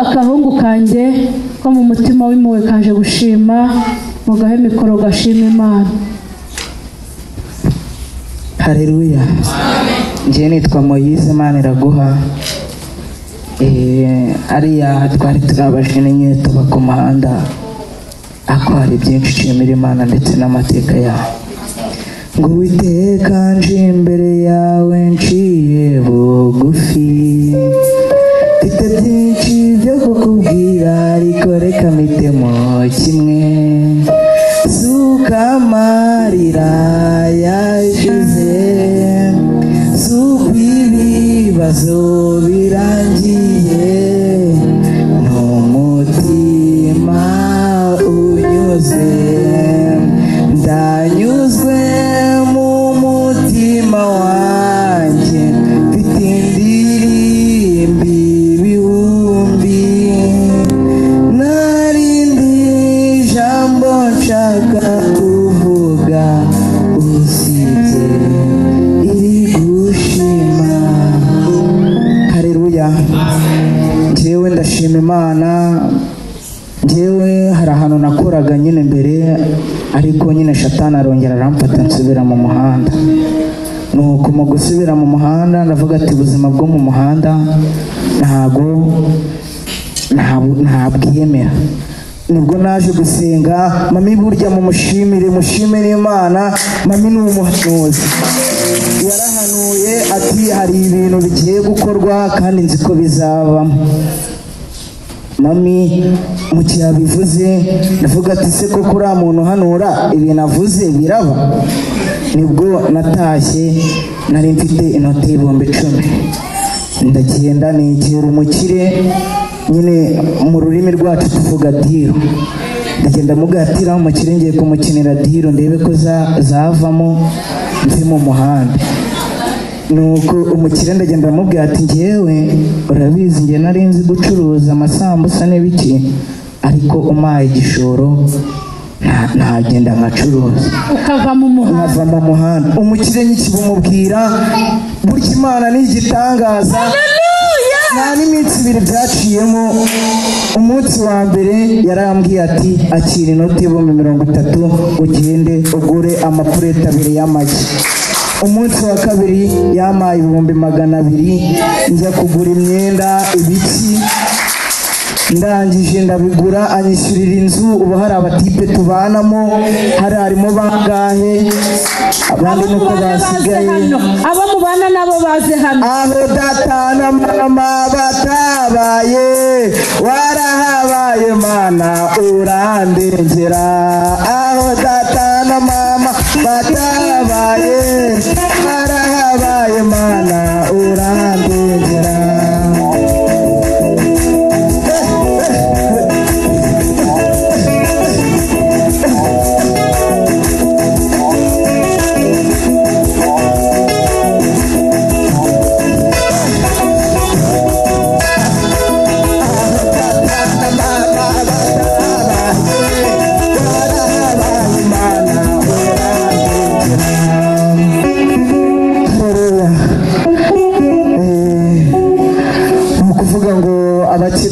Akahungu kanjye ko mu mutima w'impuhwe kaje gushima, mugahe mikoro gashima Imana. Haleluya. Njye nitwa Moyize Maniraguha. Ariya twari turabajene nyine tuba ku muhanda, ako hari byinshi nshimira Imana ndetse n'amateka yawe. Ngo Uwiteka nje imbere yawe nciye bugufi, mfite byinshi byo kukubwira ariko reka mpitemo kimwe. Suka amarira yashize, suka ibibazo birangiye, n'umutima unyuze, ndanyuzwe mu mutima wanjye, mfite indirimbo ibihumbi, narindi jambo nshaka kuvuga usibye iri gushima. Haleluya. Njyewe ndashima Imana. Njyewe hari ahantu nakoraga nyine mbere, ariko nyine Shatani arongera aramfata nsubira mu muhanda. Nuko mu gusubira mu muhanda ndavuga ati ubuzima bwo mu muhanda ntago ntabwiyemera. Nibwo naje gusenga, mami burya mumushimire, mushimire Imana, mami ni umuhanuzi. Yarahanuye ati hari ibintu bigiye gukorwa kandi nzi ko bizabamo. Mami mu gihe abivuze ndavuga ati se koko uriya muntu uhanura ibintu avuze biraba? Nibwo natashye nari mfite inoti 10,000, ndagenda negera umukire nyine mu rurimi rwacu tuvuga diro, ndagenda mugatira umukire ngiye kumukinira diro ndebe ko zavamo mve mu muhanda. Nuko umukire ndagenda mubwira ati njyewe urabizi njye nari nzi gucuruza amasambusa n'ibiki, ariko umpaye igishoro ntagenda nkacuruza. Ukava mu muhanda. Nkava mu muhanda. Umukire nyikibumubwira, burya Imana ni igitangaza. Nta n'iminsi ibiri byaciyemo, umunsi wa mbere yarambwiye ati akira inoti 30,000 ugende ugure amapureti 2 y'amagi. Umunsi wa kabiri yampaye 200,000 njya kugura imyenda ibiki, ndangije ndabigura anyishyurira inzu. Ubu hari abatipe tubanamo, hari harimo bangahe abandi nuko basigaye. Abo mubana nabo baze hano. Aho data na mama batabaye, warahabaye Mana urandengera. Aho data na mama batabaye, warahabaye Mana urandengera.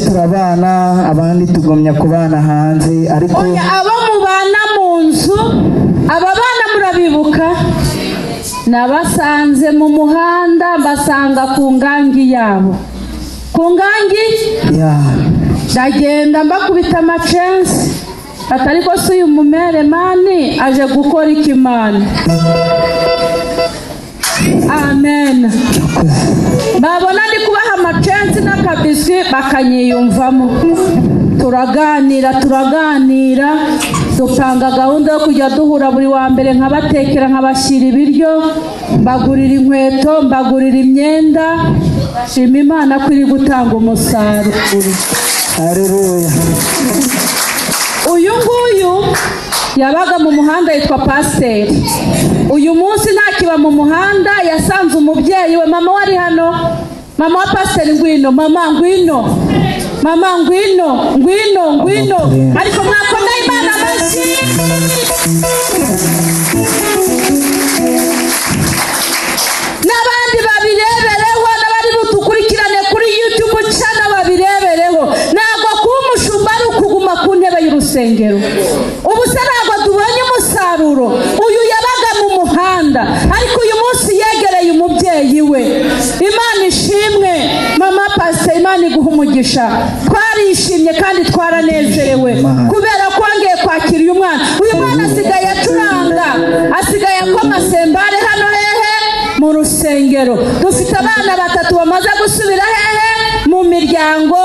Turabana abandi tugomya kubana hanze, ariko abo mubana mu nzu, aba bana murabibuka nabasanze mu muhanda, mbasanga ku ngangi yabo, ku ngangi ndagenda mbakubita amacensi atari ko si uyu mumere mani aje gukora ikimana. Amen. Babona ndi kubaha amacensi n'akabiswi bakanyiyumvamo. Turaganira turaganira, dupanga gahunda yo kujya duhura buri wa mbere, nkabatekera nkabashyira ibiryo, mbagurira inkweto, mbagurira imyenda. Shima Imana ko iri gutanga umusaruro. Haleluya. Uyu nguyu yabaga mu muhanda yitwa Pasiteri. Uyu munsi ntakiba mu muhanda, yasanze umubyeyi we. Mama wari hano, mama wa Pasiteri, ngwino mama, ngwino mama, ngwino ngwino ngwino. Ariko mwakomeye Imana amashyi. N'abandi babirebereho, n'abari butukurikirane kuri YouTube channel babirebereho. rusengero. Ubu se ntabwo tubonye umusaruro? Uyu yabaga mu muhanda, ariko uyu munsi yegereye umubyeyi we. Imana ishimwe. Mama Pastor, Imana iguha umugisha. Twarishimye kandi twaranezerewe kubera ko wongeye kwakira uyu mwana. Uyu mwana asigaye acuranga, asigaye akoma sembare hano hehe mu rusengero. Dufite abana batatu bamaze gusubira hehe mu miryango.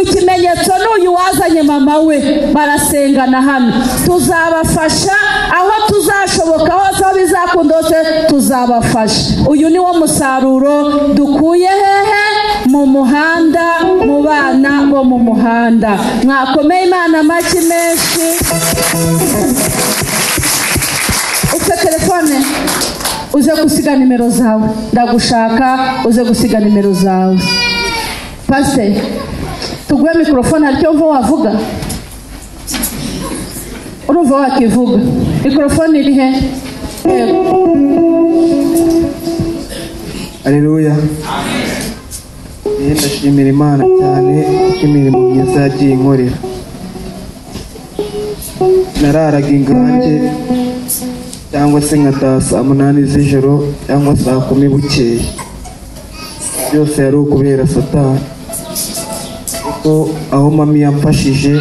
Ikimenyetso n'uyu wazanye mama we, barasengana hano. Tuzabafasha aho tuzashoboka hose, aho bizakunda hose tuzabafasha. Uyu ni wo musaruro dukuye hehe mu muhanda, mu bana bo mu muhanda. Mwakomeye Imana amashyi menshi. Ufite telefone uze gusiga nimero zawe, ndagushaka uze gusiga nimero zawe. Pastor, tuguhe mikrofone, hari icyo wavuga? Urumva wakivuga? Mikrofone iri he? Haleluya. Ndashimira Imana cyane imirimo myiza yagiye inkorera. Nararaga ingange cyangwa se nkataha saa 8 z'ijoro cyangwa saa 10 bukeye. Byose yari ukubera Satani. Kuko aho mami yamfashije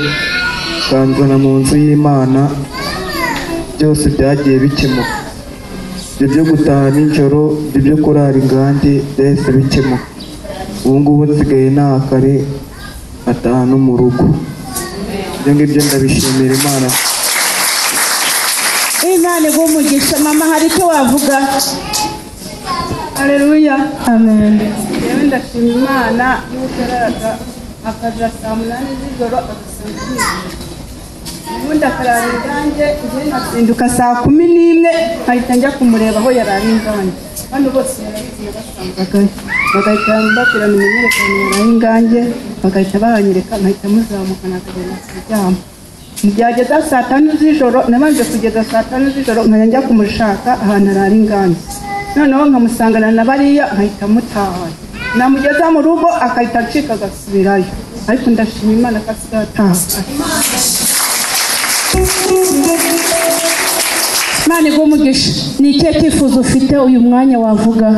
kanzana mu nzu y'Imana, byose byagiye bikemuka. Ibyo byo gutaha nijoro, ibyo byo kurara ingange byahise bikemuka. Ubu ngubu nsigaye nta kare ataha no mu rugo. Ibyo ngibyo ndabishimira Imana. Imana iguhe umugisha. Mama, hari icyo wavuga? Haleluya. Amen. Yewe ndashima Imana yuko yararaga akaza saa 8 z'ijoro agasinzira. Ubundi akarara ingange, njye nkazinduka saa 11 nkahita njya kumureba aho yarara ingange. Hano bose yarabizi nabasangagayo, bagahita mbabwira nimunyerekane yaraye ingange, bagahita bahanyereka, nkahita muzamukana akagenda kuryama. Byageza saa 5 z'ijoro, nabanje kugeza saa 5 z'ijoro nkajya njya kumushaka ahantu arara ingange. Noneho nkamusangana na bariya nkahita mutahana. Namugeza mu rugo akahita acika agasubirayo. Ariko ndashima Imana ko asigaye ataha. Imana iguhe umugisha. Ni ikihe cyifuzo ufite uyu mwanya wavuga?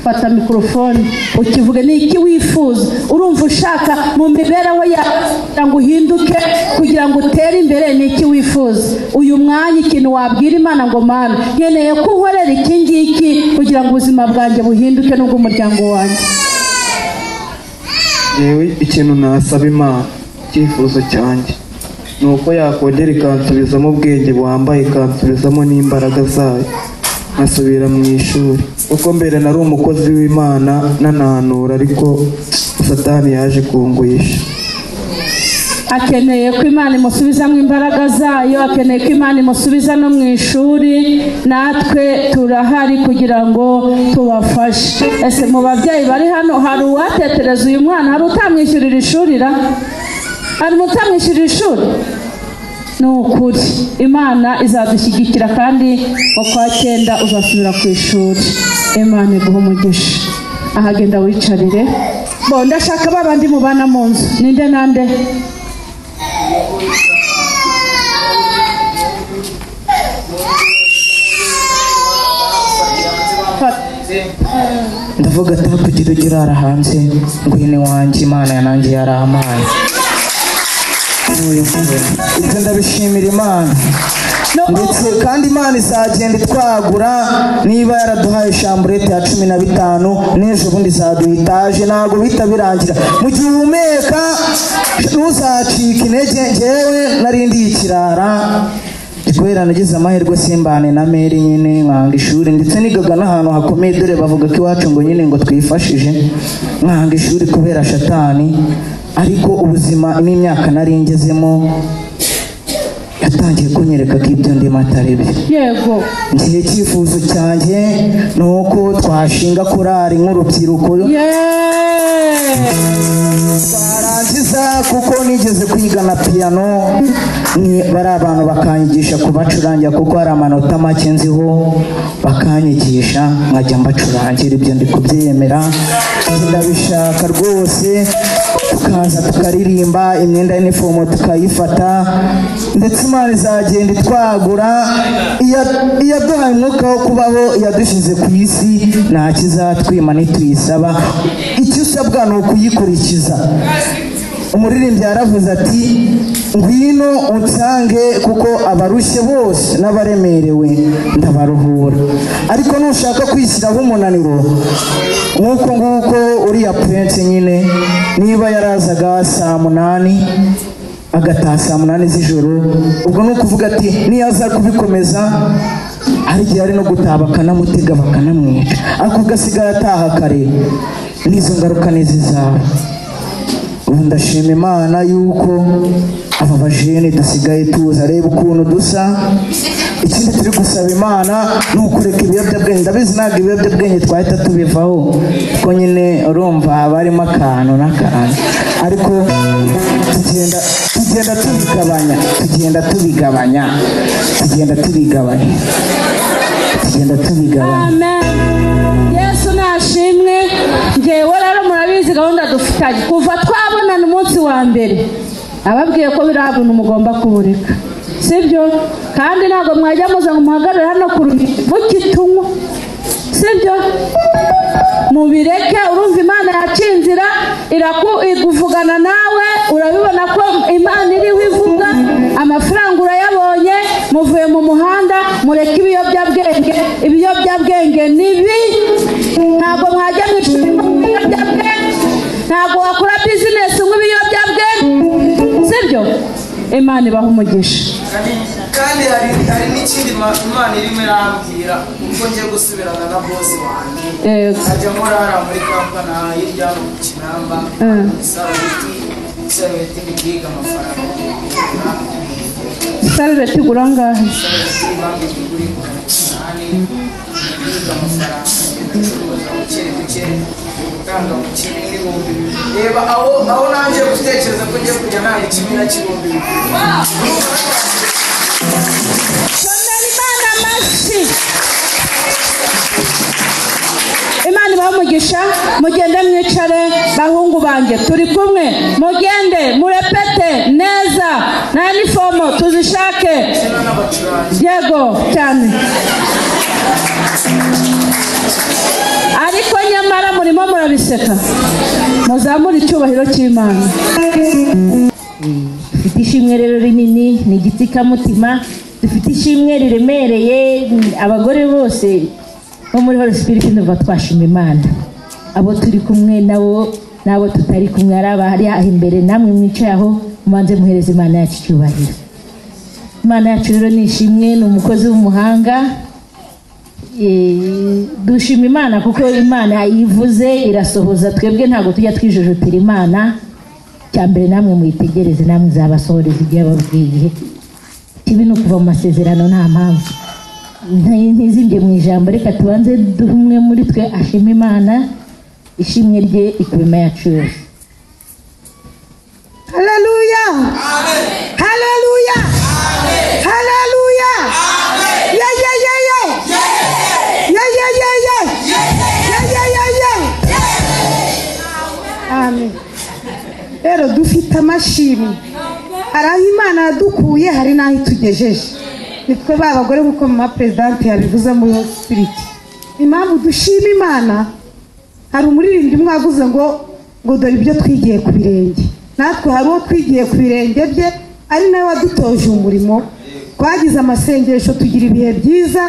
Fata mikrofone ukivuge. Ni iki wifuza? Urumva ushaka mu mibereho yawe kugira ngo uhinduke, kugira ngo utere imbere, ni iki wifuza uyu mwanya? Ikintu wabwira Imana ngo Mana, nkeneye ko unkorera iki ngiki kugira ngo ubuzima bwanjye buhinduke n'ubw'umuryango wanjye. Yewe ikintu nasaba Imana, icyifuzo cyanjye ni uko yakongera ikansubizamo ubwenge buhambaye, ikansubizamo n'imbaraga zayo, nkasubira mu ishuri. Kuko mbere nari umukozi w'Imana nanahanura, ariko Satani yaje kungwisha. Akeneye ko Imana imusubizamo imbaraga zayo, akeneye ko Imana imusubiza no mu ishuri. Natwe turahari kugira ngo tubafashe. Ese mu babyeyi bari hano hari uwatetereza uyu mwana? Hari utamwishyurira ishuri ra? Hari utamwishyurira ishuri? Ni ukuri Imana izadushyigikira, kandi mu kwa 9 uzasubira ku ishuri. Imana iguhe umugisha. Ahagenda wicarire. Bo ndashaka babandi mubana mu nzu. Ninde nande? Ndavuga ati kugira ujye urara hanze, ngwino iwanjye, Imana yanjye yarampaye. Ibyo ndabishimira Imana. Ndetse kandi Imana izagenda itwagura. Niba yaraduhaye shamburete ya 15, n'ejo bundi izaduha itaje. Ntabwo bihita birangira. Mu gihe uhumeka ntuzacike intege. Njyewe narindi ikirara kubera nagize amahirwe simbane na meri nyine, nkanga ishuri, ndetse nigaga n'ahantu hakomeye. Dore bavuga ko iwacu ngo nyine ngo twifashije, nkanga ishuri kubera Shatani. Ariko ubuzima n'imyaka nari ngezemo yatangiye kunyereka ko ibyo ndimo atari byo. Yego. Ngiye icyifuzo cyanjye ni uko twashinga korali nk'urubyiruko. Twarangiza, kuko nigeze kwiga na piano, bari abantu bakanyigisha kubacurangira, kuko hari amanota make nziho, bakanyigisha nkajya mbacurangira. Ibyo ndi kubyemera, ndabishaka rwose. Tukaza tukaririmba, imyenda y'inifomo tukayifata, ndetse Imana izagenda itwagura. Iyaduhaye umwuka wo kubaho, yadushyize ku isi, nta kizatwima nituyisaba. Icyo usabwa ni ukuyikurikiza. Umuririmbyi yaravuze ati ngwino unsange kuko abarushye bose n'abaremerewe ndabaruhura. Ariko nushaka kwishyiraho umunaniro nk'uko nguko uriya Prince nyine, niba yarazaga saa 8 agataha saa 8 z'ijoro, ubwo ni ukuvuga ati niyaza kubikomeza hari igihe ari no gutaha bakanamutega bakanamwica, ariko ugasigara ataha kare, n'izo ngaruka n'izizaba. Ubu ndashima Imana yuko aba bajene dusigaye tuza, reba ukuntu dusa. Ikindi turi gusaba Imana ni ukureka ibiyobyabwenge. Ndabizi ntabwo ibiyobyabwenge twahita tubivaho, kuko nyine urumva haba harimo akantu n'akantu, ariko tugenda tubigabanya, tugenda tubigabanya, tugenda tubigabanya, tugenda tubigabanya. Amen. Yesu nashimwe. Ngewe rero murabizi gahunda dufitanye kuva twabonana umunsi wa mbere, ababwiye ko biriya bintu mugomba kubureka, sibyo? Kandi ntabwo mwajya muza ngo muhagarare hano ku ruhimbi mukitunywa, sibyo? Mubireke. Urumva Imana yaciye inzira, iguvugana nawe, urabibona ko Imana iriho ivuga, amafaranga urayabonye, muvuye mu muhanda, mureke ibiyobyabwenge. Ibiyobyabwenge ni bibi, ntabwo mwajya mu ibiyobyabwenge, ntabwo wakora bizinesi nk'ibiyobyabwenge, sibyo? Imana ibaha umugisha. Kandi hari n'ikindi Imana irimo irambwira, ubwo ngiye gusubirana na bosi wanjye, ajya nkora hariya muri kampani hirya hano ku Kinamba, isarubeti ndi kwiga amafaranga. Isarubeti igura angahe? Isarubeti bambwiye igura 800, kwiga amafaranga ndacuruza buke buke, gutanga buke n'ibihumbi 2. Reba aho nanjye gutekereza ko ngiye kujya nanga ikimina cy'ibihumbi 2. Shomera Imana amashyi. Imana ibahe umugisha. Mugende mwicare bahungu banjye, turi kumwe. Mugende murepete neza, na inifomo tuzishake. Yego cyane. Ariko nyamara murimo murabiseka, muzamure icyubahiro cy'Imana. Dufite ishimwe rero rinini, ni igiti kamutima. Dufite ishimwe riremereye, abagore bose bo muri Holy Spirit ndumva twashima Imana. Abo turi kumwe nabo n'abo tutari kumwe, ari abahari aho imbere namwe mwicaye aho, mubanze muhereze Imana yacu icyubahiro. Imana yacu rero ni ishimwe, ni umukozi w'umuhanga. Dushima Imana kuko Imana yivuze irasohoza. Twebwe ntabwo tujya twijujutira Imana. Cyambere namwe muyitegereze, namwe izabasohoreza ibyo yababwiye. Kibi ni ukuva mu masezerano nta mpamvu. Ntizimbye mu ijambo, reka tubanze duhe umwe muri twe ashima Imana, ishimwe rye ikubima yacu yose. Haleluya! Haleluya! Haleluya! Ye ye ye ye! Ye ye ye ye! Ye ye ye ye! Amen. Rero dufite amashimwe, hari aho Imana yadukuye, hari n'aho itugejeje. Nitwe ba bagore nk'uko mama presidente yabivuze muri Holy Spirit. Impamvu dushima Imana, hari umuririmbyi umwe wavuze ngo dore ibyo twigiye ku birenge. Natwe hari uwo twigiye ku birenge bye, ari nawe wadutoje umurimo. Twagize amasengesho, tugira ibihe byiza,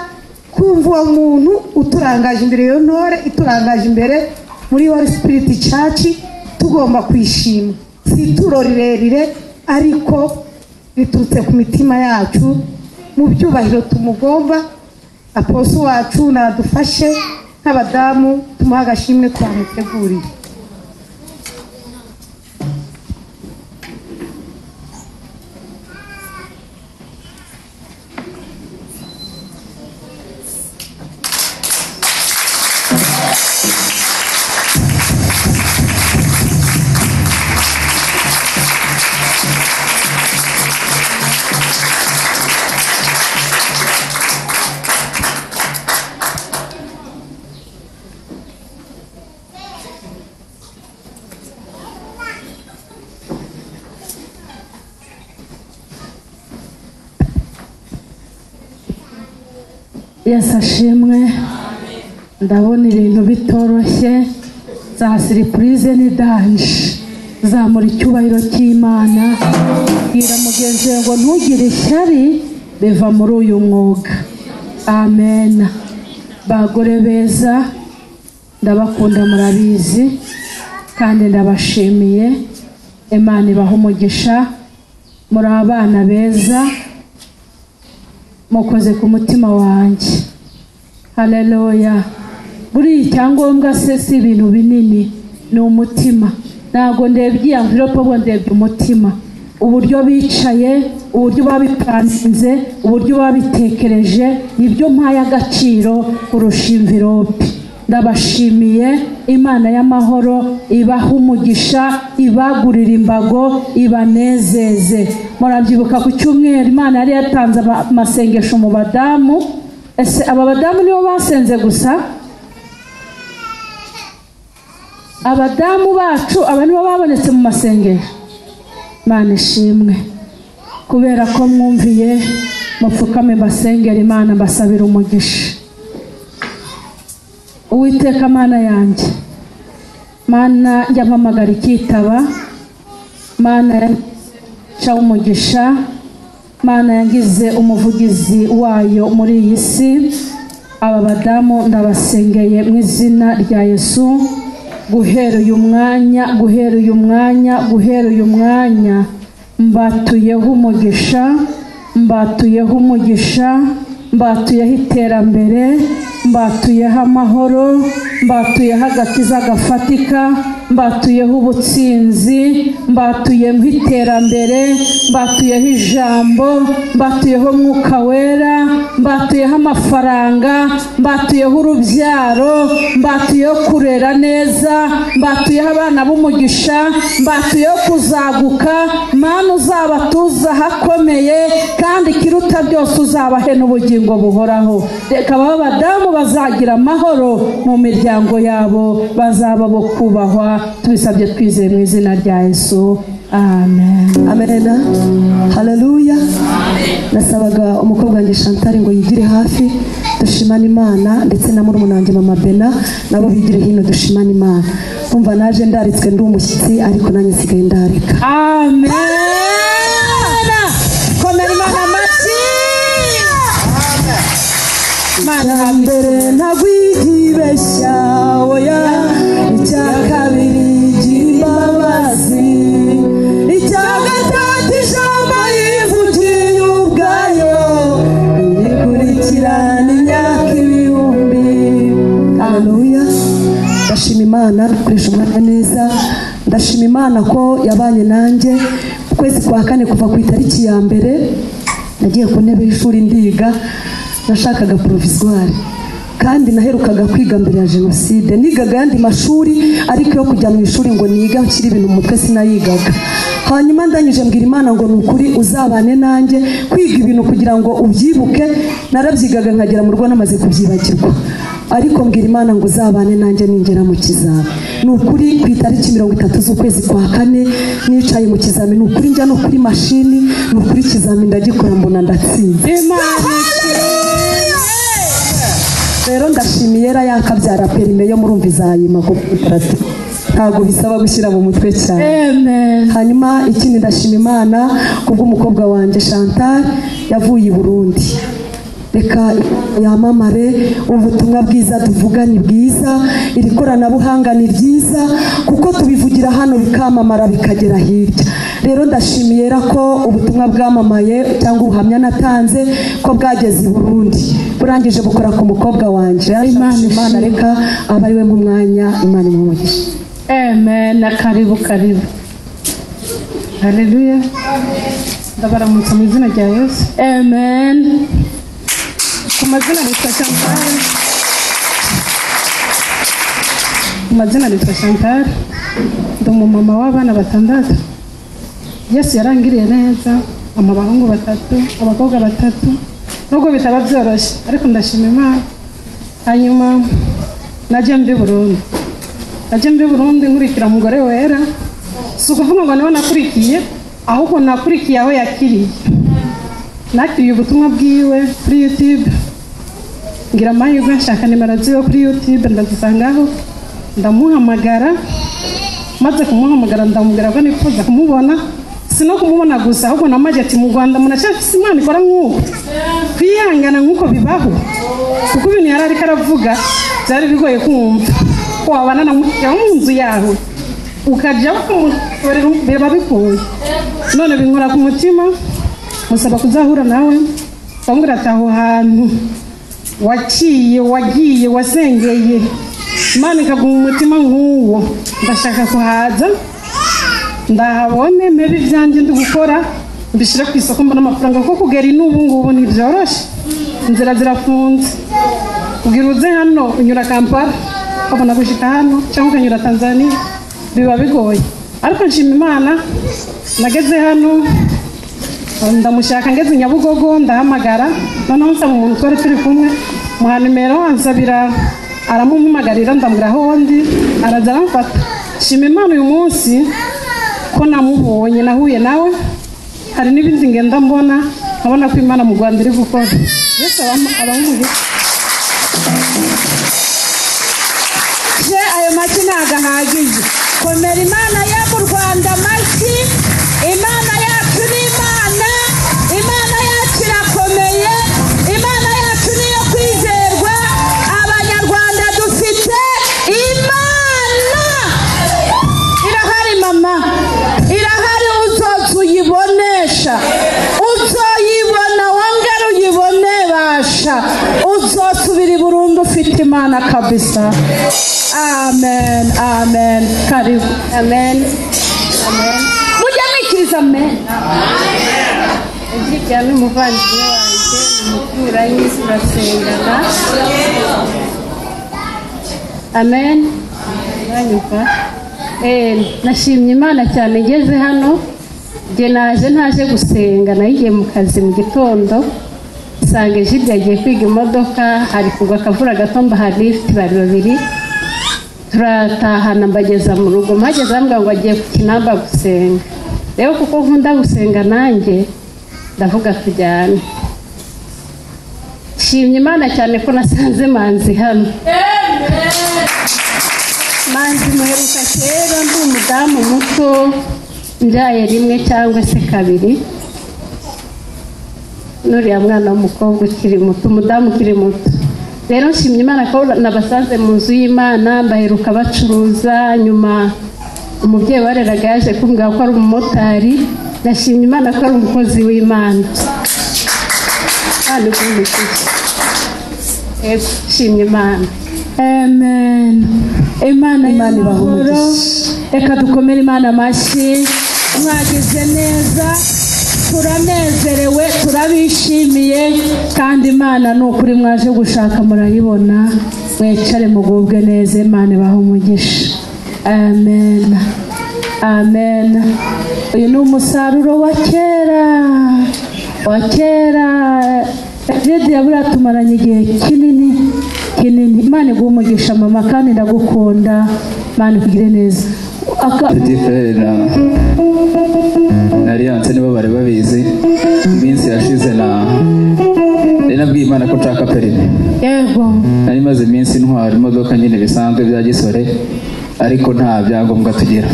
kumva uwo muntu uturangaje imbere, iyo ntore iturangaje imbere muri Holy Spirit Church, tugomba kwishima. Si ituro rirerire, ariko riturutse ku mitima yacu, mu byubahiro tumugomba. Aposo wacu nadufashe nk'abadamu, tumuha agashimwe twamuteguriye. Yesu ashimwe. Ndabona ibintu bitoroshye, za surprise ni danger. Zamura icyubahiro cy'Imana, bwira mugenzi wawe ngo ntugire ishyari biva muri uyu mwuga. Amen. Bagore beza, ndabakunda murabizi kandi ndabashimiye. Imana ibaha umugisha, muri abana beza, mukoze ku mutima wanjye. Haleluya. Buri icyangombwa se si ibintu binini, ni umutima. Ntabwo ndebye envelope, ahubwo ndebye umutima, uburyo bicaye, uburyo babipanze, uburyo babitekereje, nibyo mpaye agaciro kurusha envelope. Ndabashimiye. Imana y'amahoro ibaha umugisha, ibagurira imbago, ibanezeze. Murabyibuka ku cyumweru Imana yari yatanze amasengesho mu badamu. Ese aba badamu nibo basenze gusa? Abadamu bacu aba nibo babonetse mu masengesho. Imana ishimwe kubera ko mwumviye, mupfukame mbasengera Imana, mbasabira umugisha. Uwiteka Mana yanjye, Mana njya mpamagara ikitaba, Mana yanca umugisha, Mana yangize umuvugizi wayo muri iyi si. Aba badamu ndabasengeye mu izina rya Yesu, guhera uyu mwanya, guhera uyu mwanya, guhera uyu mwanya, mbatuyeho umugisha, mbatuyeho umugisha, mbatuyeho iterambere, mbatuyeho amahoro, mbatuyeho agakiza gafatika, mbatuyeho ubutsinzi, mbatuyeho iterambere, mbatuyeho ijambo, mbatuyeho Mwuka Wera, mbatuyeho amafaranga, mbatuyeho urubyaro, mbatuyeho kurera neza, mbatuyeho abana b'umugisha, mbatuyeho kuzaguka. Mana uzabatuza ahakomeye, kandi ikiruta byose uzabahe n'ubugingo buhoraho. Reka aba badamu bazagira amahoro mu miryango yabo, bazaba bo kubahwa. Tubisabye twizeye mu izina rya Yesu, amen. Amen. Haleluya. Nasabaga umukobwa wanjye Chantal ngo yigire hafi dushimane Imana, ndetse na murumuna wanjye Mama Bena nabo bigire hino dushimane Imana. Umva naje ndaritswe ndi umushyitsi, ariko nanjye nsigaye ndarika. Amen. Komera Imana amashyi. Icya mbere ntagwihibeshya, oya. Icya kabiri gira imbabazi, icya gatatu ijambo yivugiye ubwayo, irikurikirana imyaka ibihumbi. Haleluya. Ndashima Imana dukoresha umwanya neza. Ndashima Imana ko yabanye nanjye ukwezi kwa kane, kuva ku itariki ya mbere nagiye ku ntebe y'ishuri ndiga. Nashakaga provisoire kandi naherukaga kwiga mbere ya jenoside. Nigaga ayandi mashuri, ariko yo kujya mu ishuri ngo niga nshyire ibintu mu mutwe sinayigaga. Hanyuma ndangije mbwira Imana ngo ni ukuri uzabane nanjye kwiga ibintu kugira ngo ubyibuke. Narabyigaga nkagera mu rugo namaze kubyibagirwa, ariko mbwira Imana ngo uzabane nanjye ningera mu kizami. Ni ukuri ku itariki 30 z'ukwezi kwa kane nicaye mu kizami, ni ukuri njya no kuri mashini, ni ukuri ikizami ndagikora mbona ndatsinze. Rero ndashimiye era yakabyara perime yo murumva izayima ko ntabwo bisaba gushyira mu mutwe cyane. Amen. Hanyuma ikindi ndashima Imana kubw'umukobwa wanjye Chantal yavuye i Burundi. Reka yamamare ubutumwa bwiza tuvuga ni bwiza, iri koranabuhanga ni ryiza, kuko tubivugira hano bikamamara bikagera hirya. Rero ndashimiye ko ubutumwa bwamamaye cyangwa ubuhamya natanze ko bwageze i Burundi, burangije bukora ku mukobwa wanjye. Imana reka aba ari we mu mwanya. Imana imuhe. Amen. Karibu karibu. Haleluya. Ndabaramutsa mu izina rya Yesu. Amen. Ku mazina nitwa Chantal. Ku mazina nitwa Chantal. Ndi umumama w'abana 6. Yesu yarangiriye neza, amabahungu 3, abakobwa 3. Nubwo bitaba byoroshye, ariko ndashima Imana. Hanyuma najya mbi Burundi. Najya mbi Burundi nkurikira umugore wera. Si ukuvuga ngo niwe nakurikiye, ahubwo nakurikiye aho yakiriye. Nakiriye ubutumwa bwiwe kuri YouTube. Ngira amahirwe nshaka nimero ziwe kuri YouTube ndazisangaho, ndamuhamagara. Maze kumuhamagara ndamubwira ko nifuza kumubona, si no kumubona gusa ahubwo na Majeti mu Rwanda munashafise Imana ikora nk'uko kwihangana nk'uko bibaho, kuko ibintu yari ariko aravuga byari bigoye kumva ko wabana na mushiki wawe mu nzu yawe ukajya kumutorera biba bigoye. None binkora ku mutima, musaba kuzahura nawe, ndamubwira ati aho hantu waciye wagiye wasengeye Imana ikaguha umutima nk'uwo, ndashaka kuhaza ndahabone mpebe ibyanjye ndi gukora mbishyire ku isoko mbona amafaranga, kuko kugera n'ubu ngubu ntibyoroshe, inzira zirafunze. Kugira uze hano unyura Kampala ukabona gushika hano cyangwa ukanyura Tanzania biba bigoye, ariko nshima Imana nageze hano ndamushaka ngeze Nyabugogo ndahamagara, noneho nsaba umuntu twari turi kumwe muha nimero ansabira aramumpamagarira ndamubwira aho ndi araza aramfata. Nshima Imana uyu munsi ko namubonye nahuye nawe, hari n'ibindi ngenda mbona nkabona ko Imana mu Rwanda iri gukora. Yesu abaha umugisha. Je ayo mashyi ntabwo ahagije. Komera Imana yo mu Rwanda amashyi. Imana yacu ni Imana, Imana yacu irakomeye, Imana yacu niyo kwizerwa. Abanyarwanda dufite Imana irahari mama, irahari, uzoza uyibonesha, uzoyibona wongere uyibone basha, uzosubira i Burundi ufite Imana kabisa. Amen, amen. Karibu. Amen. Amen. Mujya mwikiriza amen. Ezekiel ni umuvandimwe wanjye, ni umuturanyi, turasengana. Amen. Uranyumva? Nashimye Imana cyane ngeze hano. Njye naje ntaje gusenga, nayigiye mu kazi mu gitondo nsanga Egide yagiye kwiga imodoka, hari kugwa akavura gato mbaha lift bari babiri, turatahana mbageza mu rugo. Mpageze ambwira ngo agiye ku Kinamba gusenga. Rero kuko nkunda gusenga nanjye ndavuga tujyane. Nshimye Imana cyane ko nasanze Manzi hano. Manzi muheruka kera ndi umudamu muto mbyaye rimwe cyangwa se kabiri, nuriya mwana w'umukobwa ukiri muto, umudamu ukiri muto. Rero nshimye Imana ko nabasanze mu nzu y'Imana, mbaheruka bacuruza, nyuma umubyeyi wareraga yaje kumbwira ko ari umumotari. Ndashimye Imana ko ari umukozi w'Imana. Nshimye Imana. Amen. Imana ibahe umugisha. Reka dukomere Imana amashyi. Mwagize neza, turanezerewe, turabishimiye, kandi Imana ni ukuri mwaje gushaka murayibona. Mwicare mugubwe neza, Imana ibahe umugisha. Amen. Amen. Uyu ni umusaruro wa kera, wa kera. Egide yabura tumaranye igihe kinini kinini. Imana iguhe umugisha mama, kandi ndagukunda. Imana ikugire neza. Petit frère na Alliance nibo bari babizi. Iminsi yashize na nabwiye Imana ko nshaka perime. Yego. Nari maze iminsi ntwara imodoka nyine bisanzwe bya gisore, ariko nta byangombwa tugira.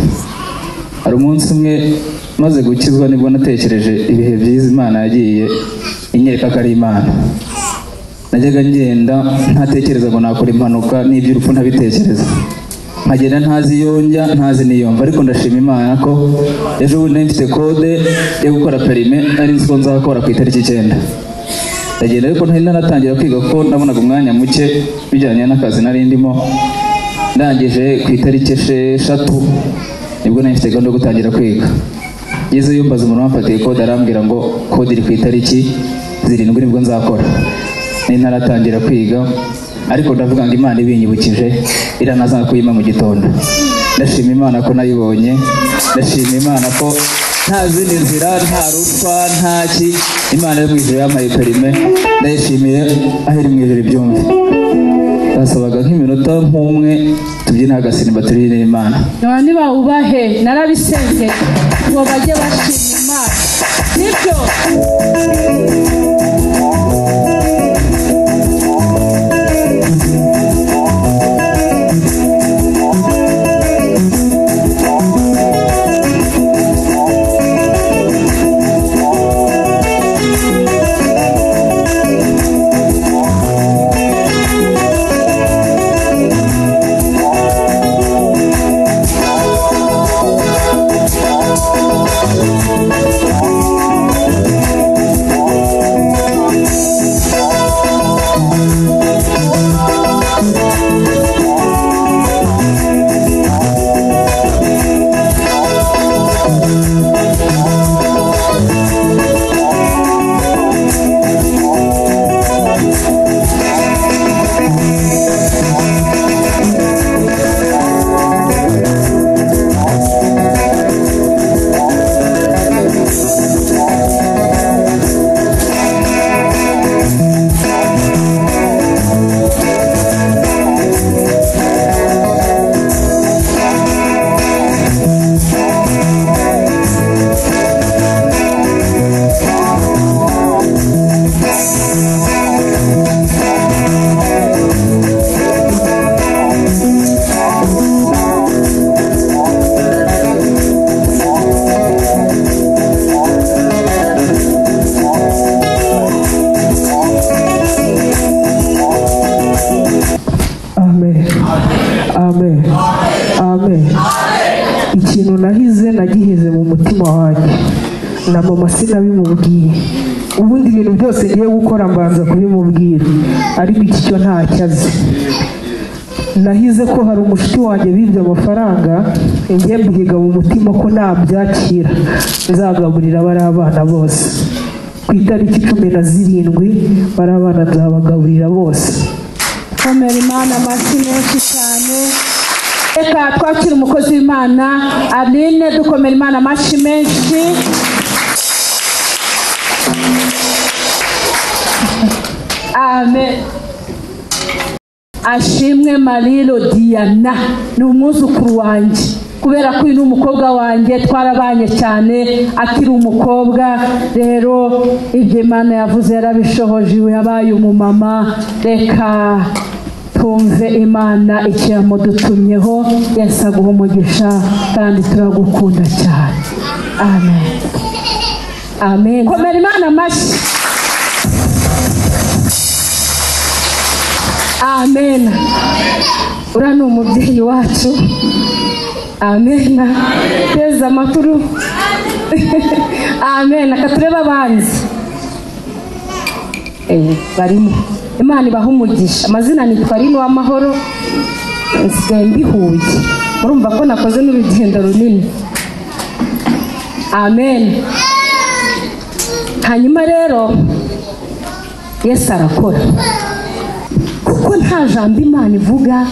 Hari umunsi umwe maze gukizwa nibwo natekereje ibihe byiza Imana yagiye inyereka ko ari Imana. Najyaga ngenda ntatekereza ngo nakora impanuka n'iby'urupfu ntabitekereza, nkagenda ntazi iyo njya ntazi niyomva, ariko ndashima Imana ko ejo bundi nari mfite kode yo gukora perime, nari nzi ko nzakora ku itariki 9. Ndagenda ariko ntari naratangira kwiga kuko nabonaga umwanya muke bijyanye n'akazi nari ndimo. Ndangije ku itariki 6 nibwo nari mfite gahunda yo gutangira kwiga. Ngezeyo mbaza umuntu wamfatiye kode arambwira ngo kode iri ku itariki 7 nibwo nzakora. Nari ntaratangira kwiga, ariko ndavuga ngo Imana ibinyibukije iranaza kuyima mu gitondo. Ndashima Imana ko nayibonye, ndashima Imana ko nta zindi nzira, nta ruswa, nta ki, Imana yo mu ijuru yampaye perime, ndayishimiye aho iri mu ijuru ibyumve. Basabaga nk'iminota nk'umwe tubyina agasimba turi n'Imana. None bawubahe narabisenge ngo bajye bashima Imana. Nibyo. Amen. Amen. Ikintu nahize nagihize mu mutima wanjye, na mama sinabimubwiye. Ubundi ibintu byose ngiye gukora mbanza kubimubwira, ariko iki cyo ntacyo azi. Nahize ko hari umushuti wanjye bibye amafaranga, ngiye mbihiga mu mutima ko nabyakira nzagaburira bari abana bose. Ku itariki 17 bari abana nzabagaburira bose. Komera Imana amashyi menshi cyane. Reka twakire umukozi w'Imana Aline, dukomera Imana amashyi menshi. Amen. Ashimwe Marilo Diana ni umwuzukuru wanjye, kubera ko uyu ni umukobwa wanjye twarabanye cyane akiri umukobwa. Rero ibyo Imana yavuze yarabishohoje, yabaye umumama. Reka twumve Imana icyo yamudutumyeho. Yesu aguhe umugisha kandi turagukunda cyane. Amen. Amen. Komera Imana amashyi. Amen. Uriya ni umubyeyi wacu. Amen. Teza amakuru. Amen. Akatureba abanzi barimo. Imana ibaha umugisha. Amazina nitwa Aline Uwamahoro, nsigaye mbihuye. Murumva ko nakoze n'urugendo runini. Amen. Hanyuma rero Yesu arakora, kuko nta jambo Imana ivuga.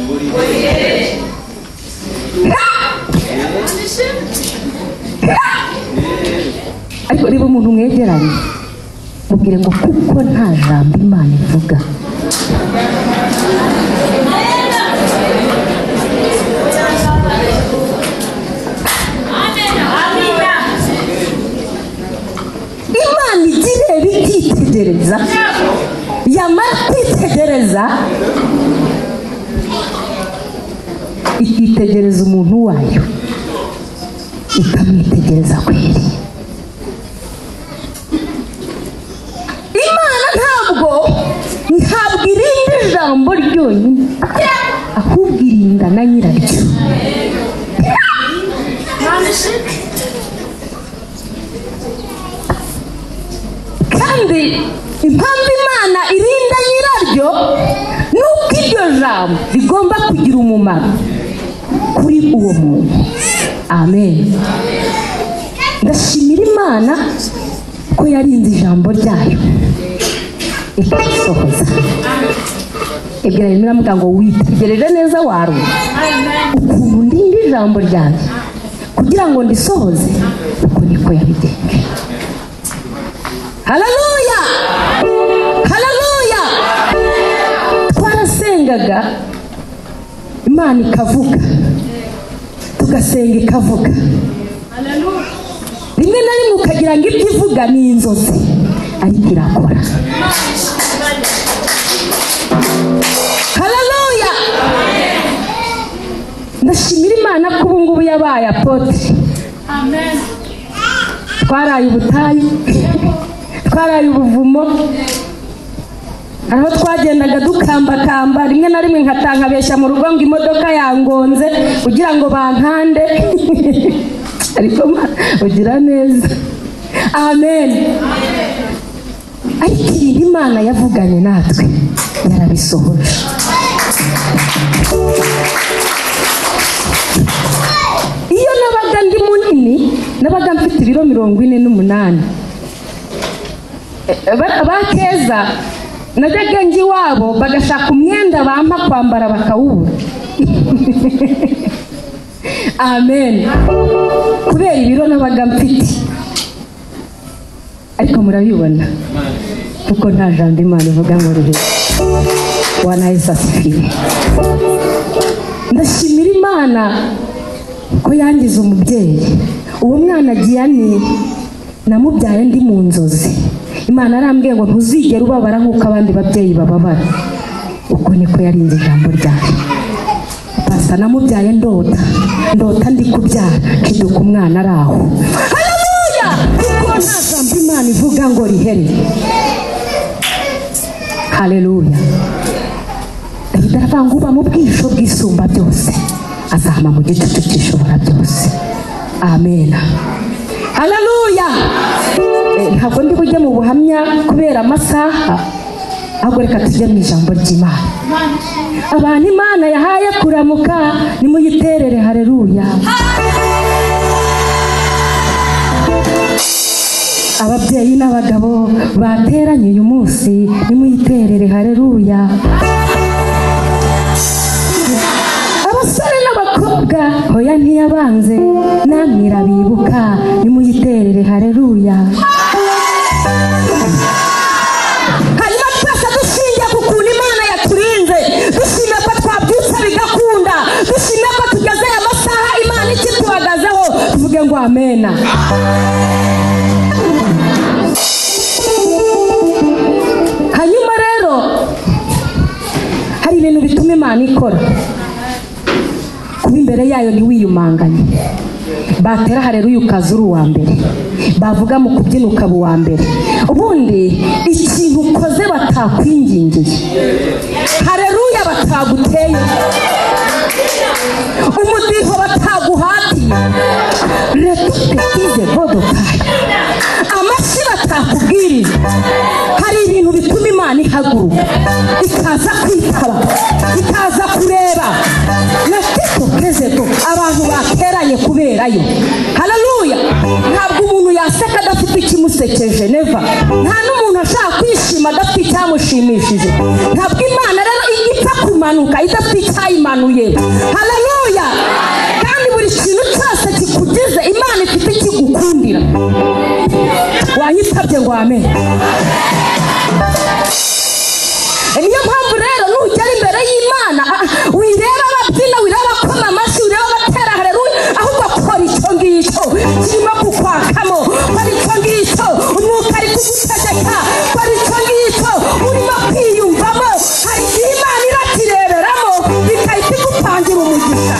Ariko niba umuntu mwegeranye mubwire ngo kuko nta jambo Imana ivuga. Imana igireba ikitegereza, yamara kwitegereza ikitegereza umuntu wayo, ikamwitegereza kweri. Imana ntabwo irinda ijambo ryonyine, ahubwo irinda na nyiraryo. Kandi impamvu Imana irinda nyiraryo nuko iryo jambo rigomba kugira umumaro kuri uwo muntu. Amen. Ndashimira Imana ko yarinze ijambo ryayo ikasohoza. Ibwira iramuga ngo witegereze neza waru ukuntu ndinda ijambo ryanjye kugira ngo ndisohoze, uko niko yabigenje. Haleluya! Haleluya! Twarasengaga Imana ikavuga, tugasenga ikavuga. Rimwe na rimwe ukagira ngo ibyo ivuga ni inzozi, ariko irakora. Haleluya! Ndashimira Imana ko ubu ngubu yabaye apotre. Amen. Twaraye ubutayu, twaraye ubuvumo, aho twagendaga dukambakamba, rimwe na rimwe nkatankabeshya mu rugo ngo imodoka yangonze kugira ngo bankande. Ariko ugira neza. Amen. Ariko ibintu Imana yavuganye natwe yarabisohoje. Iyo nabaga ndi munini, nabaga mfite ibiro 48. Bakeza najyaga njya iwabo bagashaka umwenda bampa kwambara bakawubura. Amen. Kubera ibiro nabaga mfite. Ariko murabibona kuko nta jambo Imana ivuga ngo rihe. Bwana Yesu asifiwe. Ndashimira Imana ko yangize umubyeyi. Uwo mwana Gianni namubyaye ndi mu nzozi. Imana arambwiye ngo ntuzigere ubabara nk'uko abandi babyeyi bababara. Uko niko yarinze ijambo ryayo. Pasta namubyaye ndota, ndota ndi kubyara kiduka umwana ari aho. Haleluya! Kuko nta jambo Imana ivuga ngo rihere. Haleluya. Dawidi aravuga ngo uba mu bwisho bw'isumba byose azahama mu gicucu cy'ishobora byose. Amen. Haleluya. Ntabwo ndi bujye mu buhamya kubera amasaha, ahubwo reka tujye mu ijambo ry'Imana. Abantu Imana yahaye kuramuka nimuyiterere haleluya. Ababyeyi n'abagabo bateranye uyu munsi nimuyiterere haleluya. Abasore n'abakobwa hoya ntiyabanze namwe irabibuka nimuyiterere haleluya. Hanyuma twese dushingiye ku kuntu Imana yaturinze, dushimye ko twabyutse bigakunda, dushimye ko tugeze aya masaha Imana ikituhagazeho, tuvuge ngo amena. Hanyuma rero hari ibintu bituma Imana ikora. Kuba imbere yayo ntiwiyumanganye. Batera haleluya ukaza uri uwa mbere, bavuga mu kubyina ukaba uwa mbere. Ubundi ikintu ukoze batakwingingiye, haleluya bataguteye, umudiho bataguhatiye, retutetize bodokayi, amashyi batakubwiriye. Hari ibintu bituma Imana ihaguruka ikaza kwitaba, ikaza kureba. Natitokezeto abantu bateranye kuberayo. Haleluya. Ntabwo umuntu yaseka adafite ikimusekeje, neva. Nta n'umuntu ashaka kwishima adafite icyamushimishije. Ntabwo Imana rero ipfa kumanuka idafite icyayimanuye. Haleluya. Kandi buri kintu cyose kikugize Imana ifite ikigukundira. Wanyitabye ngo amen. Niyo mpamvu rero nugera imbere y'Imana wireba ababyina, wireba abakoma amashyi, wireba abatera haleluya, ahubwo kora icyo ngicyo kirimo kukwakamo, kora icyo ngicyo umwuka ari kugutegeka, kora icyo ngicyo urimo kwiyumvamo. Hari igihe Imana irakireberamo ikahita igupangira umugisha.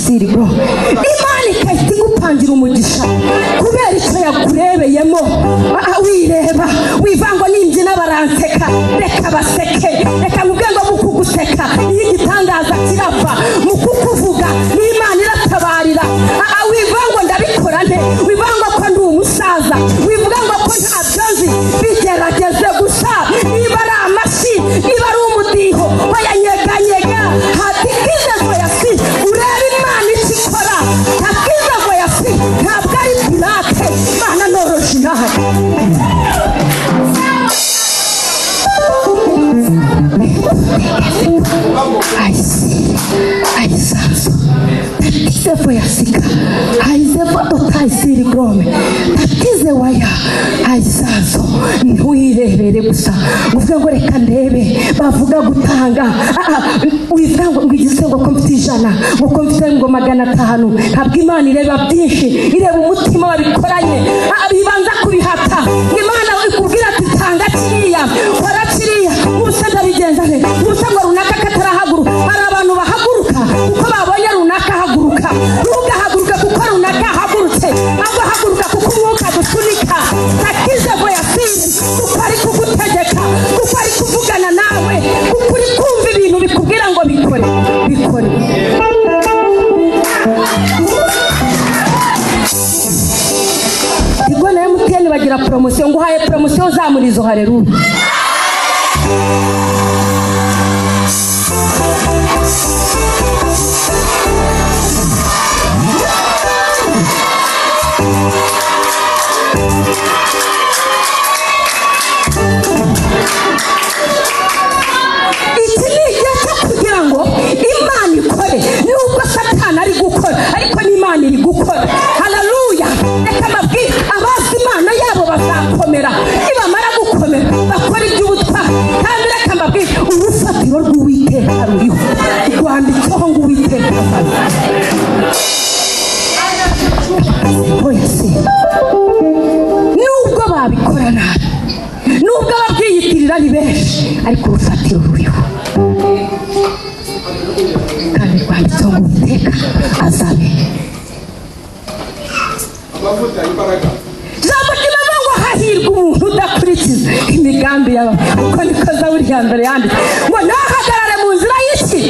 Imana ikahita igupangira umugisha kubera icyo yakurebeyemo. Wireba wivangwa n'imbyino baranseka, reka baseke, reka nkubwire ngo mu kuguseka iyo igitangaza kirapfa, mu kukuvuga n'Imana iratabarira. Wivangwa ndabikora nte, wivangwa ko ndi umusaza, wivuga ngo ko ntabyo nzi, bigerageze gusa. Niba ari amashyi, niba ari umudiho, bayanyeganyega hatikize voyasi, urebe Imana icyo ikora. Hatikize voyasi ntabwo ari pirate, Imana ni orojinali. Aisazo tatize voyasika aize vototaisiri grome tatize waya aisazo. Ntiwirebere gusa uvuge ngo reka ndebe bavuga gutanga, wivuga ngo ngize ngo ko mfite 100, ngo ko mfite ngo 500. Ntabwo Imana ireba byinshi, ireba umutima wabikoranye. Bibanza kubihata. Imana ikubwira ati tanga kiriya, kora kiriya, ubusa ndabigenza nte, ubusa ngo runaka katarahaguruka. Hari abantu bahaguruka kuko babonye runaka ahaguruka. Ntugahaguruke kuko runaka ahagurutse, ahubwo haguruka kuko umwuka agusunika. Takize voyasiri kuko ari kugutegeka, kuko ari kuvugana nawe, kuko uri kumva ibintu bikubwira ngo bikore, bikore. Tigo na MTN bagira promotion, nguhaye promotion zamurizo haleluya. Iki ni igihe cyo kugira ngo Imana ikore, nubwo Satani ari gukora ariko n'Imana iri gukora. Haleluya. Reka mbabwire, abazi Imana yabo bazakomera, nibamara gukomera bakora iby'ubutwari. Kandi reka mbabwire, urufatiro rw'Uwiteka ruriho, rwanditseho ngo Uwiteka azaza. Nubwo babikora nabi, nubwo ababyiyitirira ari benshi, ariko urufatiro ruriho kandi rwanditseho ngo Uwiteka azabe. Ijambo imigambi yawe. Uko niko Zaburi ya mbere yanditse ngo ntahagarare mu nzira y'iki,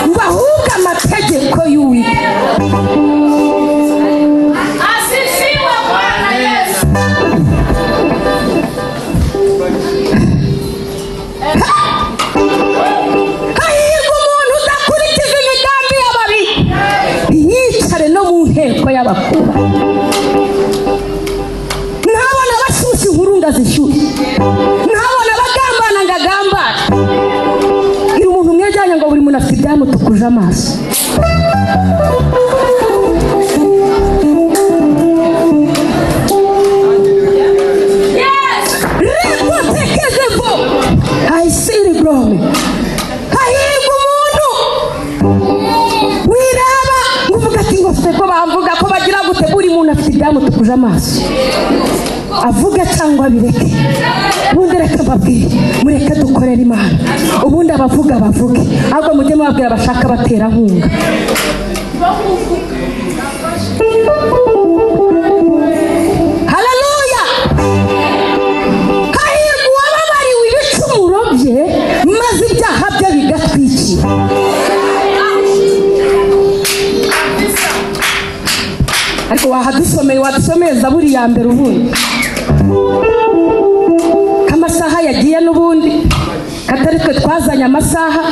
ngo ahubwo amategeko y'Uwiteka. Asifiwe Bwana Yesu. Hahirwa umuntu udakurikiza imigambi y'ababi, ntiyicare no mu nteko y'abakuru. Ntabona abashyushya inkuru ngo azishyushye, ntabona abagambana ngo agambane. Iyo umuntu mwegeranye ngo buri muntu afite ibyamutukuje amaso. Rikotekezebo ayisiri brome. Hahirwa umuntu wiraba ngo uvuga ati ngo se ko bamvuga ko bagira gute. Buri muntu afite ibyamutukuje amaso, avuga cyangwa bireke. Ubundi reka mbabwire, mureke dukorere Imana. Ubundi abavuga bavuge, ahubwo mujye mubabwira abashaka abaterankunga. Haleluya! Hahirwa uwababariwe ibicumuro bye, maze ibyaha bye bigatwikira. Ariko wahadusomeye, wadusomeye Zaburi ya mbere ubundi amasaha yagiye n'ubundi katari twe twazanye amasaha.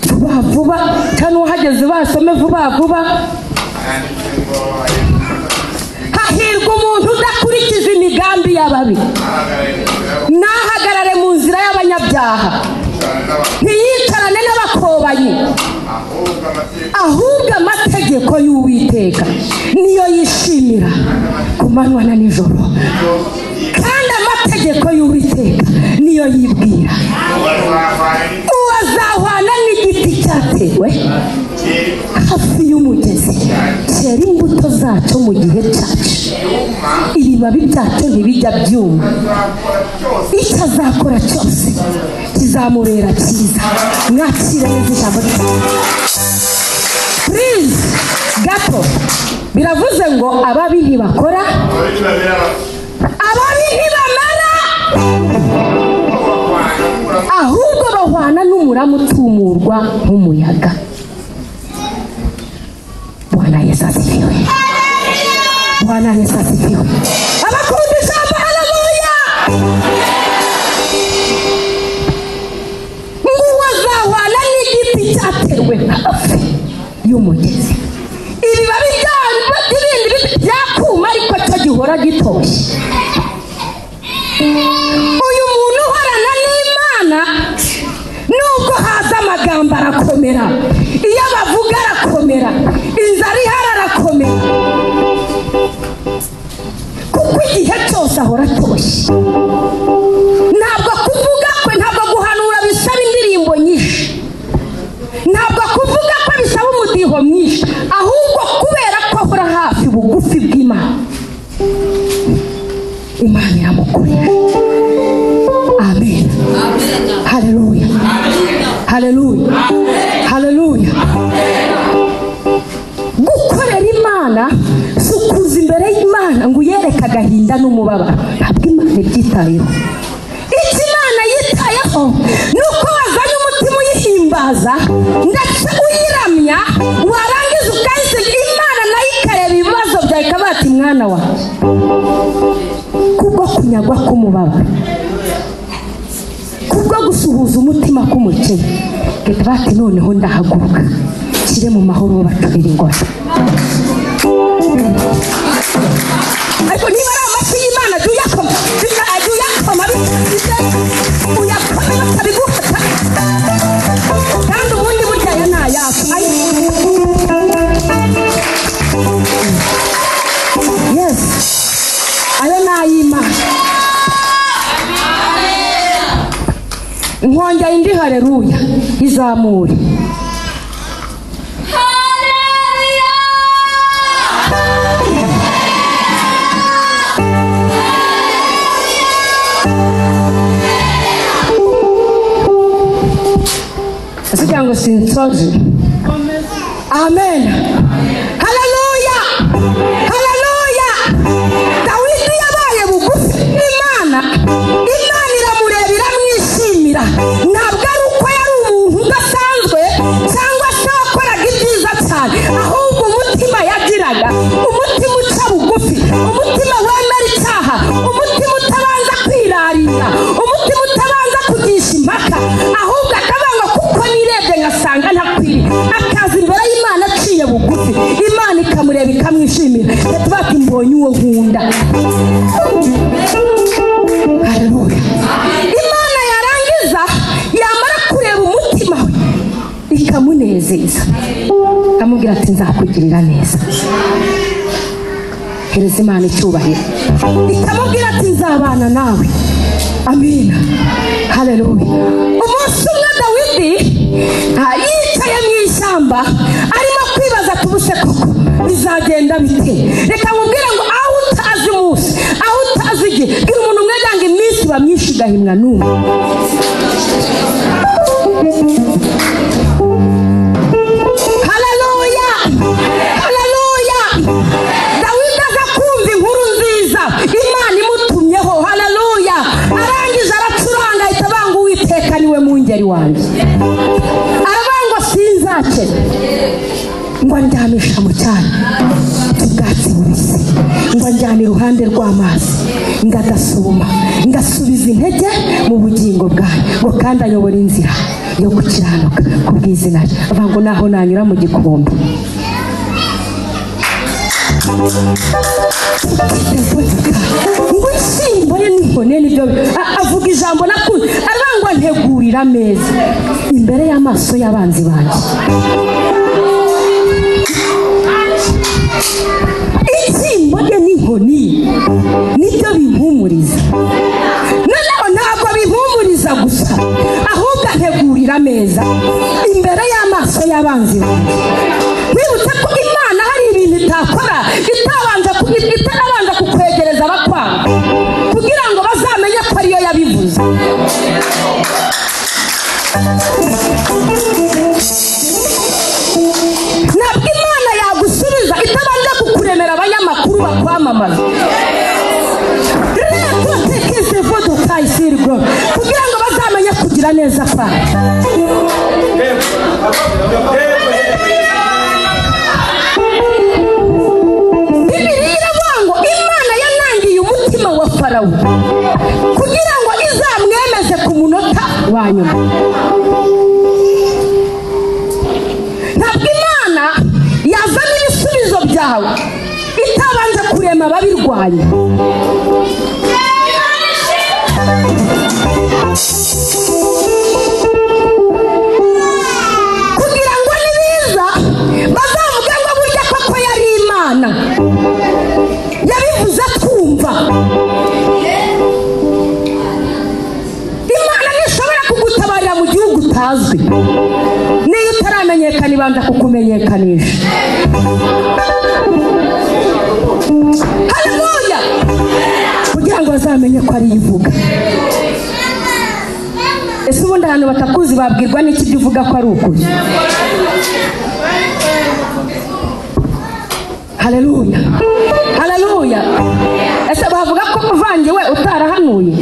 Vuba vuba cyangwa uhageze basome vuba vuba. Hahirwa umuntu udakurikiza imigambi y'ababi, ntahagarare mu nzira y'abanyabyaha, ntiyicarane n'abakobanyi, ahubwo amategeko y'Uwiteka niyo yishimira ku manywa na nijoro, kandi amategeko y'Uwiteka niyo yibwira. Uwazahwana n'igiti cyatewe hafi y'umugezi, cyera imbuto zacyo mu gihe cyacu, ibibabi byacyo ntibijya byuma. Icyo azakora cyose kizamubera cyiza. Mwakire neza ijambo ry'Imana. Please gato, biravuze ngo ababi ntibakora, ababi ntibamara, ahubwo bahwana n'umurama utumurwa nk'umuyaga. Bwana Yesu asifiwe. Bwana Yesu asifiwe. Abakunda ijambo, haleluya! Ngo azahwana n'igiti cyatewe hafi y'umugezi, ibibabi by'ibindi byakuma ariko cyo gihora gitoshye. Uyu muntu uhorana n'Imana, nubwo haza amagambo arakomera, iyo bavuga arakomera, inzara ihari arakomera, kuko igihe cyose ahora atoshye. Ntabwo kuvuga kwe, ntabwo guhanura bisaba indirimbo nyinshi, ntabwo kuvuga ko bisaba umudiho mwinshi, ahubwo kubera ko ahora hafi bugufi bw'Imana, Imana iramukorera. Amen. Haleluya. Haleluya. Haleluya. Gukorera Imana si ukuza imbere y'Imana ngo uyereke agahinda n'umubabaro. Ntabwo Imana ibyitayeho. Icyo Imana yitayeho ni uko wazanye umutima uyihimbaza ndetse uyiramya, warangiza ukayisiga Imana nayo ikareba ibibazo byawe ikavuga ati mwana wawe, kubwo kunyagwa k'umubabaro, kubwo gusuhuza umutima k'umukene, bati noneho ndahaguruka nshyire mu mahoro bacurira ingoro. Ariko niba ari amashyi y'Imana jya uyakoma, jya uyakoma, uyakome batabigufata. Kandi ubundi burya aya ni ayacu. Yes, ayo ni ay'Imana. Nkongera indi haleluya izamure. Kugira ngo sinsoze. Amen. Haleluya. Haleluya. Dawidi Igahita bati mbonye uwo nkunda. Haleluya. Imana yarangiza yamara kureba umutima we ikamunezeza, amubwira ati nzakugirira neza. Hereza Imana icyubahiro. Ikamubwira ati nzabana nawe. Amina. Haleluya. Umunsi umwe Dawidi yicaye mu ishyamba arimo kwibaza ati ubuse koko bizagenda bite? Reka mubwire ngo aho utazi umunsi, aho utazi igihe, bwira umuntu umwe ngo iminsi iba myinshi igahimwa n'umwe. Haleluya. Haleluya. Dawidi aza kumva inkuru nziza Imana imutumyeho. Haleluya. Arangije aracuranga ahita abanga Uwiteka niwe mungeri wanjye. Arabanga sinzakena ngo andyamisha mu cyanya cy'ubwatsi bubisi, ngo anjyane iruhande rw'amazi, ngadasuma, ngasubiza intege mu bugingo bwanjye, ngo kandi ayobora inzira yo gukiranuka ku bw'izina rye. Avuga ngo naho nanyura mu gikombe ngo inshyimbo ye n'inkone nibyo. Avuga ijambo nakunze, aravuga ngo ntegurira ameza imbere y'amaso y'abanzi banjye. Inshyimbo ye n'inkoni nibyo bimpumuriza. Noneho ntabwo bimpumuriza gusa, ahubwo antegurira ameza imbere y'amaso y'abanzi banjye. Wibutse ko Imana hari ibintu itakora itarabanza kukwegereza abakwanga kugira ngo bazamenye ko ariyo yabivuze. Ntabwo Imana yagusubiza itabanje kukuremera abanyamakuru bakwamamaza kugira ngo bazamenye kugira neza kwawe. Bibiliya iravuga ngo Imana yanangiye umutima wa Farawo kugira ngo izamwemeze ku munota wa nyuma. Ntabwo Imana yazana ibisubizo byawe itabanje kurema ababirwanya. Kugira ngo nibiza bazavuge ngo burya koko yari Imana yabivuze twumva. Imana ntishobora kugutabarira mu gihugu utazwi. Niyo utaramenyekana ibanza kukumenyekanisha. Haleluya. Kugira ngo bazamenye ko ari ivuga. Ese ubundi ahantu batakuzi babwirwa n'iki ibyo uvuga ko ari ukuri? Haleluya. Haleluya. Ese bavuga ko uvangiwe utarahanuye?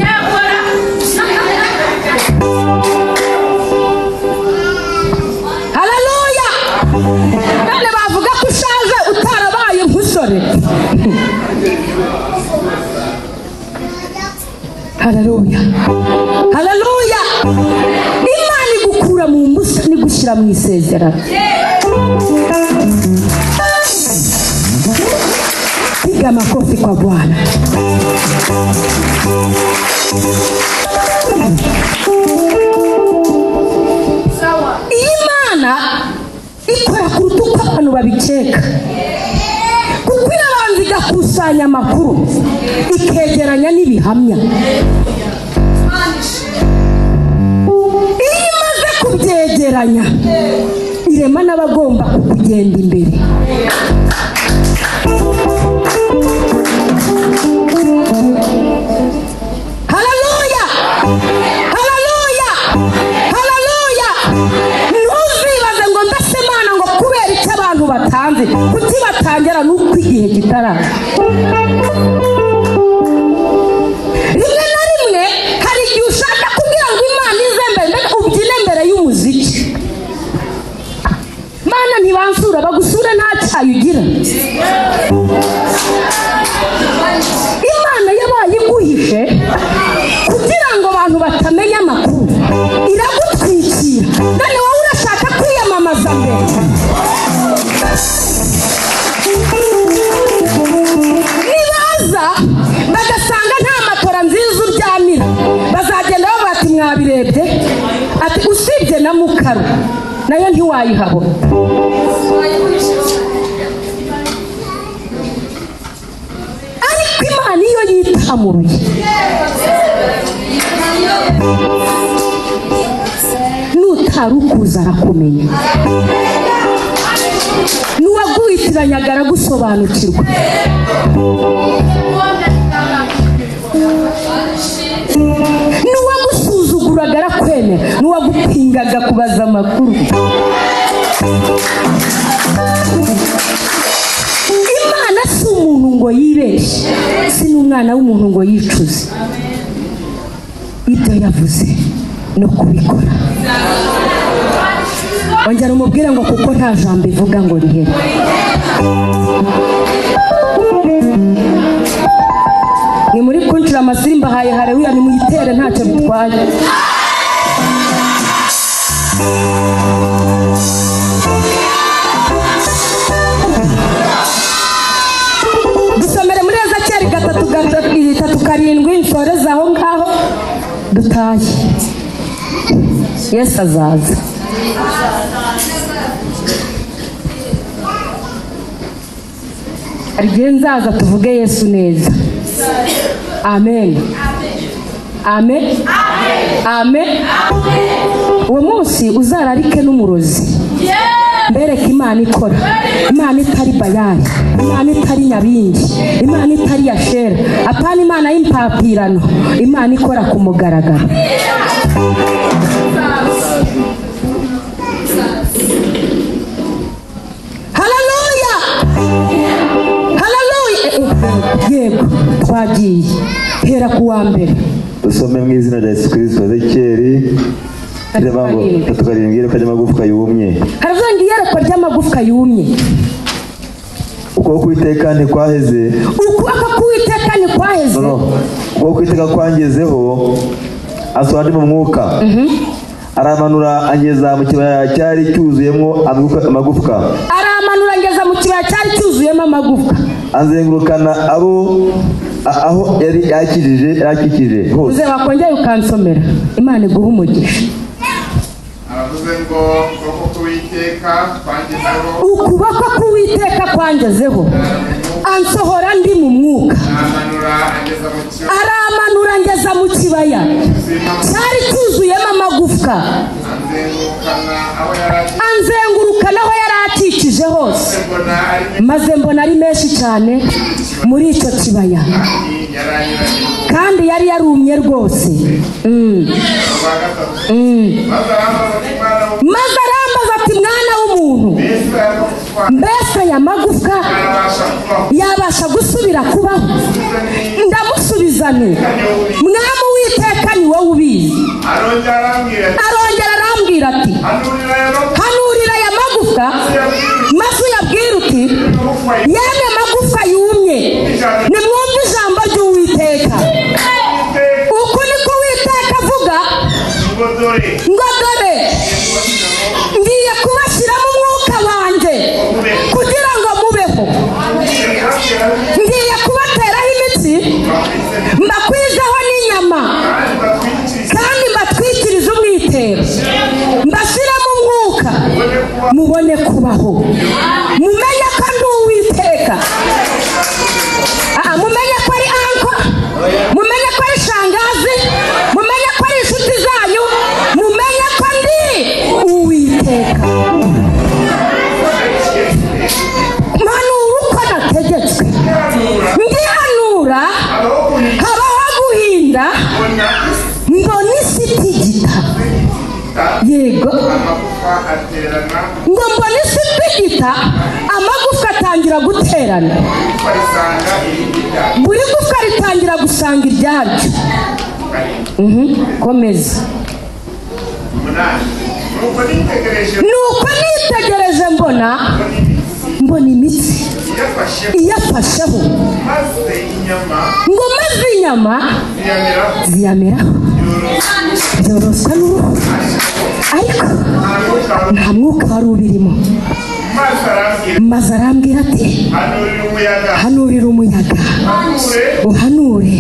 Haleluya. None bavuga ko ushaje utarabaye umusore. Haleluya. Haleluya. Imana igukura mu mbusa n'igushyira mu isezerano. Piga makofi kwa Bwana. Imana ikora kuruta uko abantu babikeka, kuko irabanza igakusanya amakuru ikegeranya n'ibihamya. Iyo imaze kubyegeranya irema n'abagomba kukugenda imbere. Haleluya. Haleluya. Haleluya. Ntuzibaze ngo mbese Imana ngo kubera icyo abantu batanze, kuki batangera nuko igihe kitaraza. Rimwe na rimwe hari igihe ushaka kugira ngo Imana ize mbere, mbega ubyine mbere y'umuziki. Mana ntibansura, bagusura nta cyayi ugira. Imana yabaye iguhishe kugira ngo abantu batamenya amakuru, iragutwikira. None wowe urashaka kwiyamamaza mbere. bagasanga nta matora nziza uryamira, bazagenda bavuga ati mwabirebye, ati usibye na mukaru nayo ntiwayihabona. Ariko Imana iyo yitamuruye nutarukuza arakumenya, nuwaguhitiranyaga aragusobanukirwa, nuwagusuzuguraga arakwemera, nuwagupingaga kubaza amakuru. Imana si umuntu ngo yibeshye, si n'umwana w'umuntu ngo yicuze. Ibyo yavuze no kubikora. Ongera umubwire ngo kuko nta jambo ivuga ngo rihere. Ni muri kuncura amasimba haye haleluya, nimuyitere ntacyo bitwaye. Dusomere muri Ezekiyeli 3:3-7 nsoreze aho ngaho dutaye. Yesu azaza. Hari nzaza tuvuge Yesu neza. Amen. Amen. Amen. Uwo munsi uzararike n'umurozi, mbereke Imana ikora, Imana itari bayani, Imana itari nyabingi, Imana itari yashera, apana Imana y'impapirano, Imana ikora ku mugaragaro. Haleluya! Haleluya! Yego, twagiye hera ku wa mbere. Dusome mu izina rya Yesu Kristo. Ezekiyeli 3:7 iyerekwa ry'amagufwa yumye. Haravuga ngo iyerekwa ry'amagufwa yumye. Ukuboko k'Uwiteka ntikwaheze. Ukuboko k'Uwiteka ntikwaheze. Ukuboko k'Uwiteka kwangezeho, asohora ndi mu mwuka, aramanura angeza mu kibaya cyari cyuzuyemo amagufwa. Aramanura angeza mu kibaya cyari cyuzuyemo amagufwa. Azengurukana abo aho yari yakikije hose. Uze wakongera ukansomera. Imana iguhe umugisha. Aravuze ngo ukuboko k'Uwiteka kwangezeho. Ukuboko k'Uwiteka kwangezeho, ansohora ndi mu mwuka, aramanura angeza mu kibaya cyari cyuzuyemo amagufwa, anzengurukana aho yari akikije hose, maze mbona ari menshi cyane muri icyo kibaya, kandi yari yarumye rwose. Maze arambaza ati mwana w'umuntu, mbese aya magufwa yabasha gusubira kubaho? Ndamusubiza nti Mwami Uwiteka ni wowe ubizi. Arongera arambwira ati hanurira aya magufwa, maze uyabwire uti yemwe magufwa yumye, nimwumve ijambo ry'Uwiteka. Uku niko Uwiteka avuga ngo dore ngiye kubashyiramo umwuka wanjye kugira ngo mubeho, ngiye kubateraho imitsi mbakwizeho n'inyama, kandi mbatwikirize umwitero, mbashyiramo umwuka mubone kubaho, mumenye ko ndi Uwiteka. Mumenye ko ari anko, mumenye ko ari shangazi, mumenye ko ari inshuti zanyu, mumenye ko ndi Uwiteka. Mpanura uko nategetswe, ndihanura habaho guhinda, mbona isi itigita. Yego, ngo mbona isi itigita, amagufwa atangira guterana, buri gufwa ritangira gusanga iryaryo. Komeza. Nuko nitegereje mbona imitsi iyafasheho, ngo maze inyama ziyameraho, byoroswa n'uruhu, ariko nta mwuka wari ubirimo. Maze arambwira ati hanurira umuyaga, Uhanure,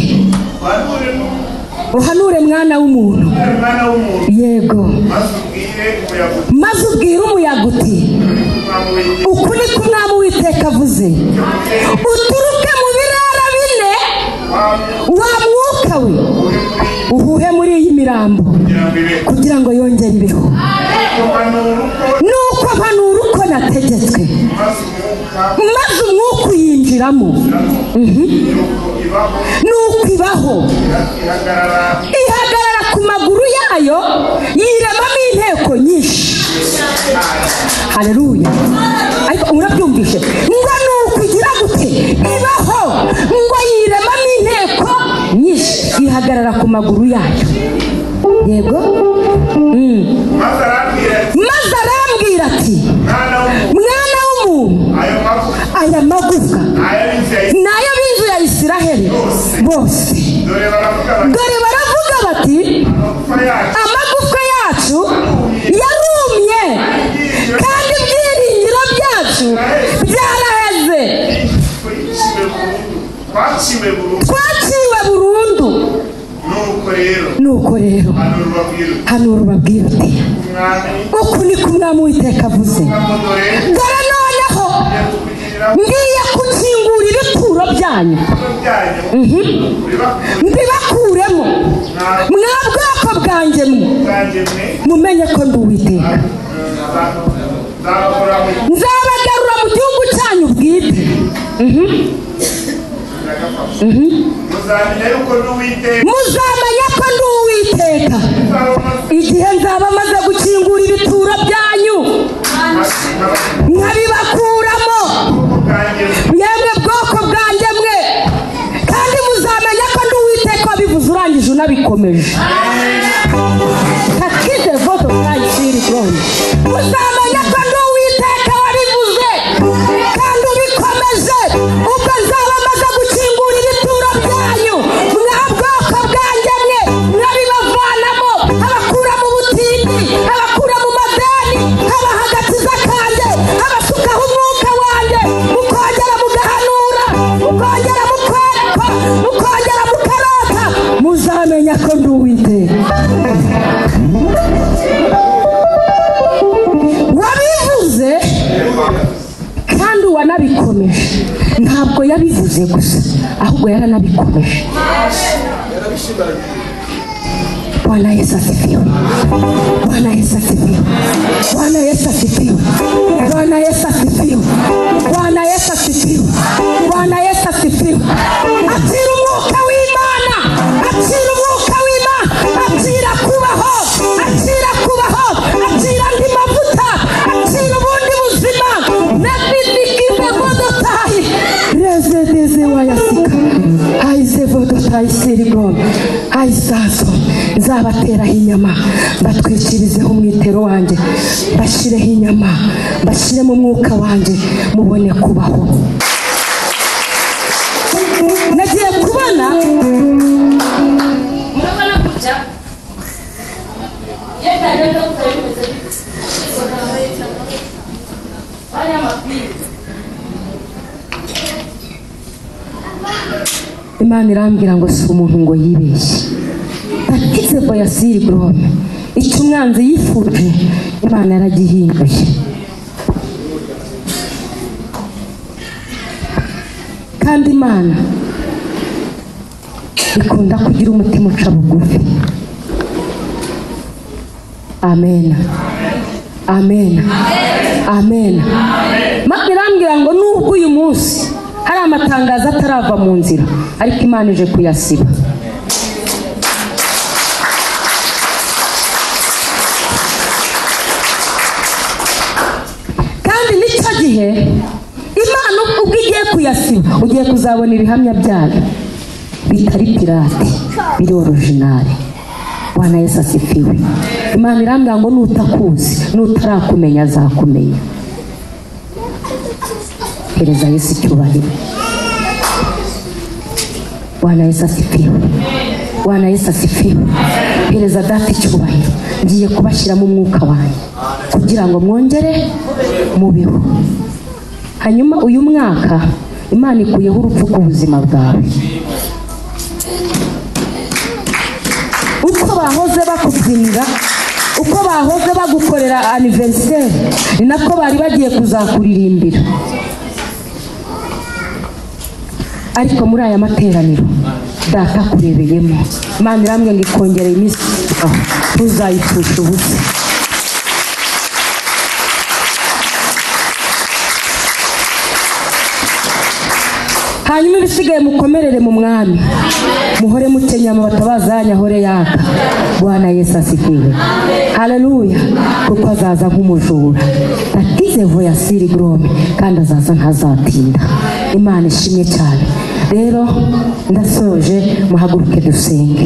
uhanure mwana w'umuntu. Yego. Maze ubwire umuyaga uti uku ni ko Umwami Uwiteka avuze, uturuke mu birara bine wa mwuka we uhuhe muri iyi mirambo kugira ngo yongere ibeho. Nuko mpanura uko nategetswe, maze umwuka uyinjiramo. Nuko ibaho, ihagarara ku maguru yayo, yiremamo inteko nyinshi. Haleluya. Ariko murabyumvishe ngo nuko igira gute? Ibaho, ngo yiremamo inteko nyinshi, ihagarara ku maguru yayo. Yego. Maze arambwira ati mwana w'umuntu, aya magufwa ni ay'ab'inzu ya Isiraheli bose. Dore baravuga bati amagufwa yacu yarumye kandi ibyiringiro byacu byaraheze, twaciwe burundu. Nuko rero hanura ubabwire uti uku ni ko Umwami Uwiteka avuze, dore noneho ngiye gukingura ibituro byanyu mbibakuremo, mwa bwoko bwanjye mwe, mumenye ko ndi Uwiteka. Nzabagarura mu gihugu cyanyu bwite. Muzamenya ko ndi Uwiteka igihe nzaba maze gukingura ibituro byanyu nkabibakuramo, mwemwe bwoko bwanjye mwe, kandi muzamenya ko ndi Uwiteka wabivuze urangije unabikomeje. Muzamenya ko ndi Uwiteka wabivuze kandi ubikomeje, ubwo nzaba maze gukingura ibituro byanyu mwa bwoko bwanjye mwe, mwabibavanamo, abakura mu butindi, abakura mu madeni, abaha agakiza kanjye, abasukaho umwuka wanjye, mukongera mugahanura, mukongera mukwerekwa, mukongera mukarota. Muzamenya ko ndi Uwiteka wabivuze kandi wanabikomeje. Ntabwo yabivuze gusa, ahubwo yaranabikomeje. Bwana Yesu asifiwe. Bwana Yesu asifiwe. Bwana Yesu asifiwe. Bwana Yesu asifiwe. Bwana Yesu asifiwe. Bwana Yesu asifiwe. Akira umwuka w'Imana, akira umwuka w'Imana, akira kubaho, akira kubaho, akira andi mavuta, akira ubundi buzima. Nabidikite vodotayi rezedeze wayasika aize vodotayi sirigon aisaso. Nzabateraho inyama, mbatwikirizeho umwitero wanjye, mbashyireho inyama, mbashyire mu mwuka wanjye, mubone kubaho. Nagiye kubona, murabona gutya Imana irambwira ngo si umuntu ngo yibeshye. Takize boyasiri grome. Icyo umwanzi yifuje Imana yaragihinduye. Kandi Imana ikunda kugira umutima uca bugufi. Amen. Amen. Amen. Imana irambwira ngo nubwo uyu munsi hari amatangazo atarava mu nzira, ariko Imana ije kuyasiba. Kandi nicyo gihe Imana ubwo igiye kuyasiba, ugiye kuzabona ibihamya byayo bitari pirate, biri originale. Bwana Yesu asifiwe. Imana irambwira ngo nutakuzi, nutarakumenya azakumenya. Hereza Yesu icyubahiro. Bwana Yesu asifiwe. Bwana Yesu asifiwe. Hereza Data icyubahiro. Ngiye kubashyiramo umwuka wanjye kugira ngo mwongere mubeho. Hanyuma uyu mwaka Imana ikuyeho urupfu ku buzima bwawe. Uko bahoze bakubyinira, uko bahoze bagukorera anniversaire, ni nako bari bagiye kuzakuririmbira. Ariko muri aya materaniro data kurebeyemo, Imana irambwira ngo ikongere iminsi ntuzayipfusha ubusa. Hanyuma ibisigaye mukomerere mu mwami, muhore mukenyama batabazanya ahore yaka. Bwana Yesu asifiwe. Haleluya. Kuko azaza nk'umujura, atize voya siri grome, kandi azaza ntazatinda. Imana ishimwe cyane. Rero ndasoje, muhaguruke dusenge.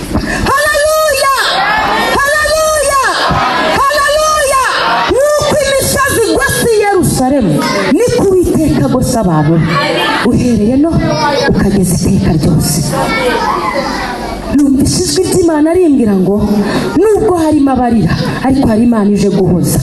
Haleluya! Haleluya! Haleluya! Nuko imisozi igose i Yerusalemu, niko Uwiteka agose abantu, uhereye no ukageza iteka ryose. Numvise ijwi ry'Imana rimbwira ngo nubwo harimo abarira, ariko hari Imana ije guhoza.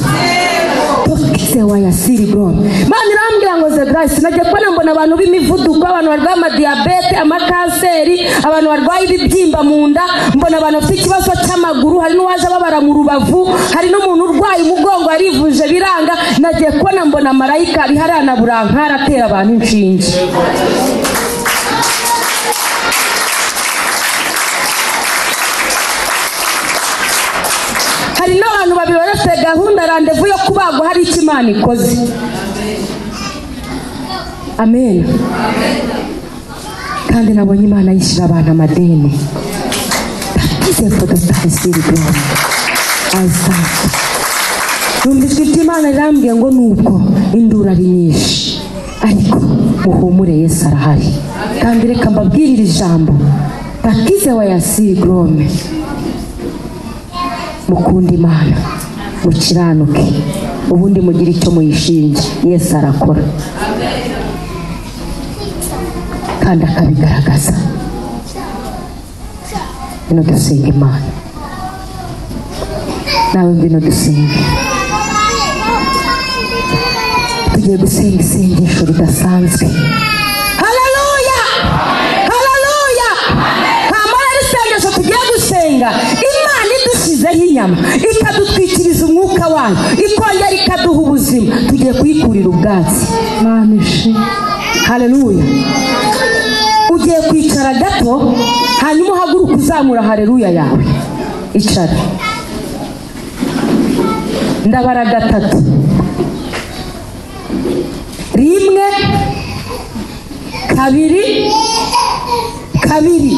Tokize wa yasiri grome. Imana irambwira ngo Zedrasi, najya kubona mbona abantu b'imivuduko, abantu barwaye amadiyabete, amakanseri, abantu barwaye ibibyimba mu nda, mbona abantu bafite ikibazo cy'amaguru, hari n'uwaje ababara mu rubavu, hari n'umuntu urwaye umugongo yarivuje biranga. Nagiye kubona mbona marayika ari hariya na burankari atera abantu inshinge. Hari n'abantu babiri bafite gahunda randevu yo kubagwa, hari icyo Imana ikoze. Amen. Kandi nabonye Imana yishyura abantu amadeni. Numva ijwi ry'Imana rirambwiye ngo nubwo induru ari nyinshi, ariko muhumure Yesu arahari. Kandi reka mbabwirire ijambo takize wa yasiri grome. Mukunde Imana, mukiranuke, ubundi mugire icyo muyishinja. Yesu arakora kandi akabigaragaza. Ngwino dusenga Imana, nawe ngwino dusenge. Tugiye gusenga isengesho ridasanzwe. Haleluya! Haleluya! Nta isengesho tugiye gusenga, Imana idushyizeho inyama, ikadutwikiriza umwuka wayo, ikongera ikaduha ubuzima. Tugiye kuyikurira ubwatsi. Imana ishimwe. Haleluya. Ugiye kwicara gato, hanyuma uhaguruke uzamura haleluya yawe. Icara. Ndabara gatatu. 1 2 2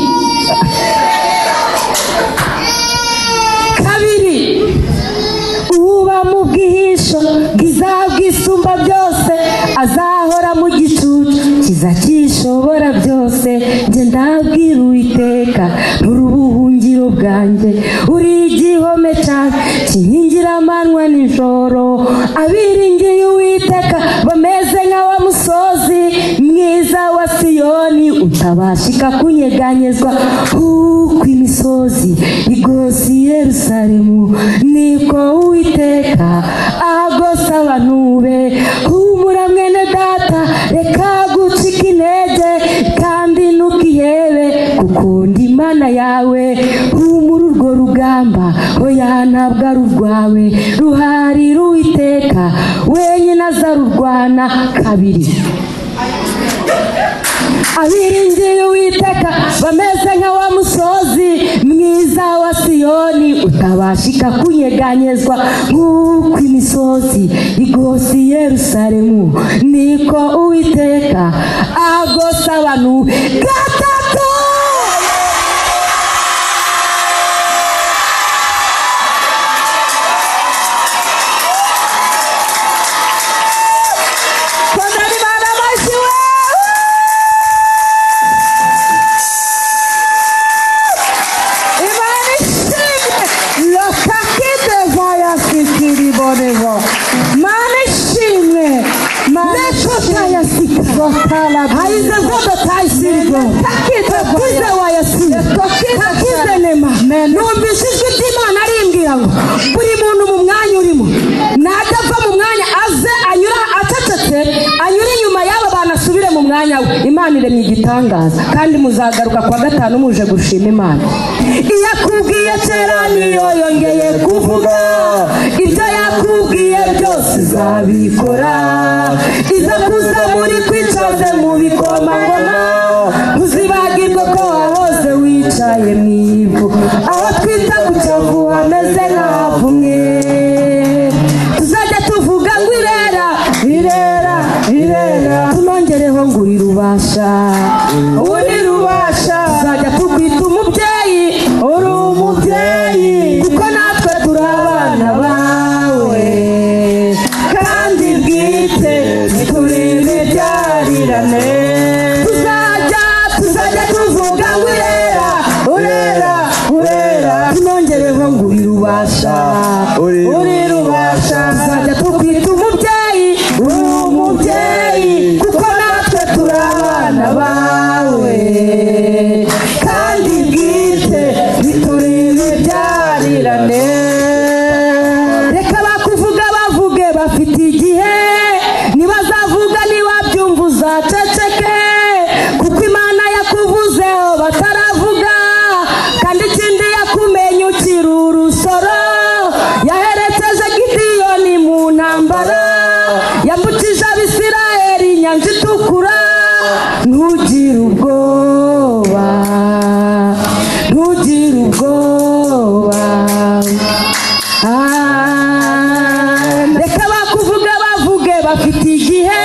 2. Uba mu bwihisho bwiza bwisumba byose, azahora mu gicucu kiza kishobora byose. Njye ndabwira Uwiteka, nturi ubuhungiro bwanjye, uri igihome cyanjye kinkingira amanywa nijoro. Abiringiye Uwiteka bameze nka wa musozi mwiza wa Siyoni, utabashika kunyeganyezwa. Kuko imisozi igose i Yerusalemu, niko Uwiteka agose abantu be. Humura mwene data, reka gucika intege, kandi ntukihebe, kuko ndi Imana yawe. Humura urwo rugamba, oya ntabwo ari urwawe, ruhari Uwiteka wenyine azarurwana. 2. Abiringiye Uwiteka bameze nka wa musozi mwiza wa Siyoni, utabashika kunyeganyezwa. Nk'uko imisozi igose i Yerusalemu, niko Uwiteka agose abantu. 3. Numvise ijwi ry'Imana rimbwira Ndakubwira ngo buri muntu mu mwanya urimo najya ava mu mwanya aze anyura acecetse, anyura inyuma y'aba bantu asubire mu mwanya we. Imana iremye igitangaza, kandi muzagaruka kwa gatanu muje gushima Imana. Iyakubwiye kera niyo yongeye kuvuga, ibyo yakubwiye byose izabikora. Iza kuza muri kwicaze mu bikomangoma, ntuzibagirwe ko wahoze wicaye mu ivu, aho twita ku cyovu hameze nk'ahavumwe. Tuzajya tuvuga ngo irera irera irera, tunongereho ngo uri rubasha, uri rubasha. Tuzajya tukwita umubyeyi, uri umubyeyi, kuko natwe turi abana bawe, kandi bwite turi ibibyarirane. Tuzajya tuvuga ngo irera urera urera, tunongereho ngo uri rubasha, uri rubasha. Tuzajya tukwita umubyeyi, uri umubyeyi, kuko natwe turi abana bawe, kandi bwite turi ibibyarirane. Reka bakuvuga bavuge bafite igihe, nibazavuga nibabyumva uzaceceke, kuko Imana yakuvuzeho bataravuga, kandi ikindi yakumenye ukiri urusoro. Yaherekeje Gidiyoni mu ntambara, yambukije Abisirayeli inyanja itukura. Ntugire ubwoba, ntugire ubwoba. Reka bakuvuga bavuge bafite igihe,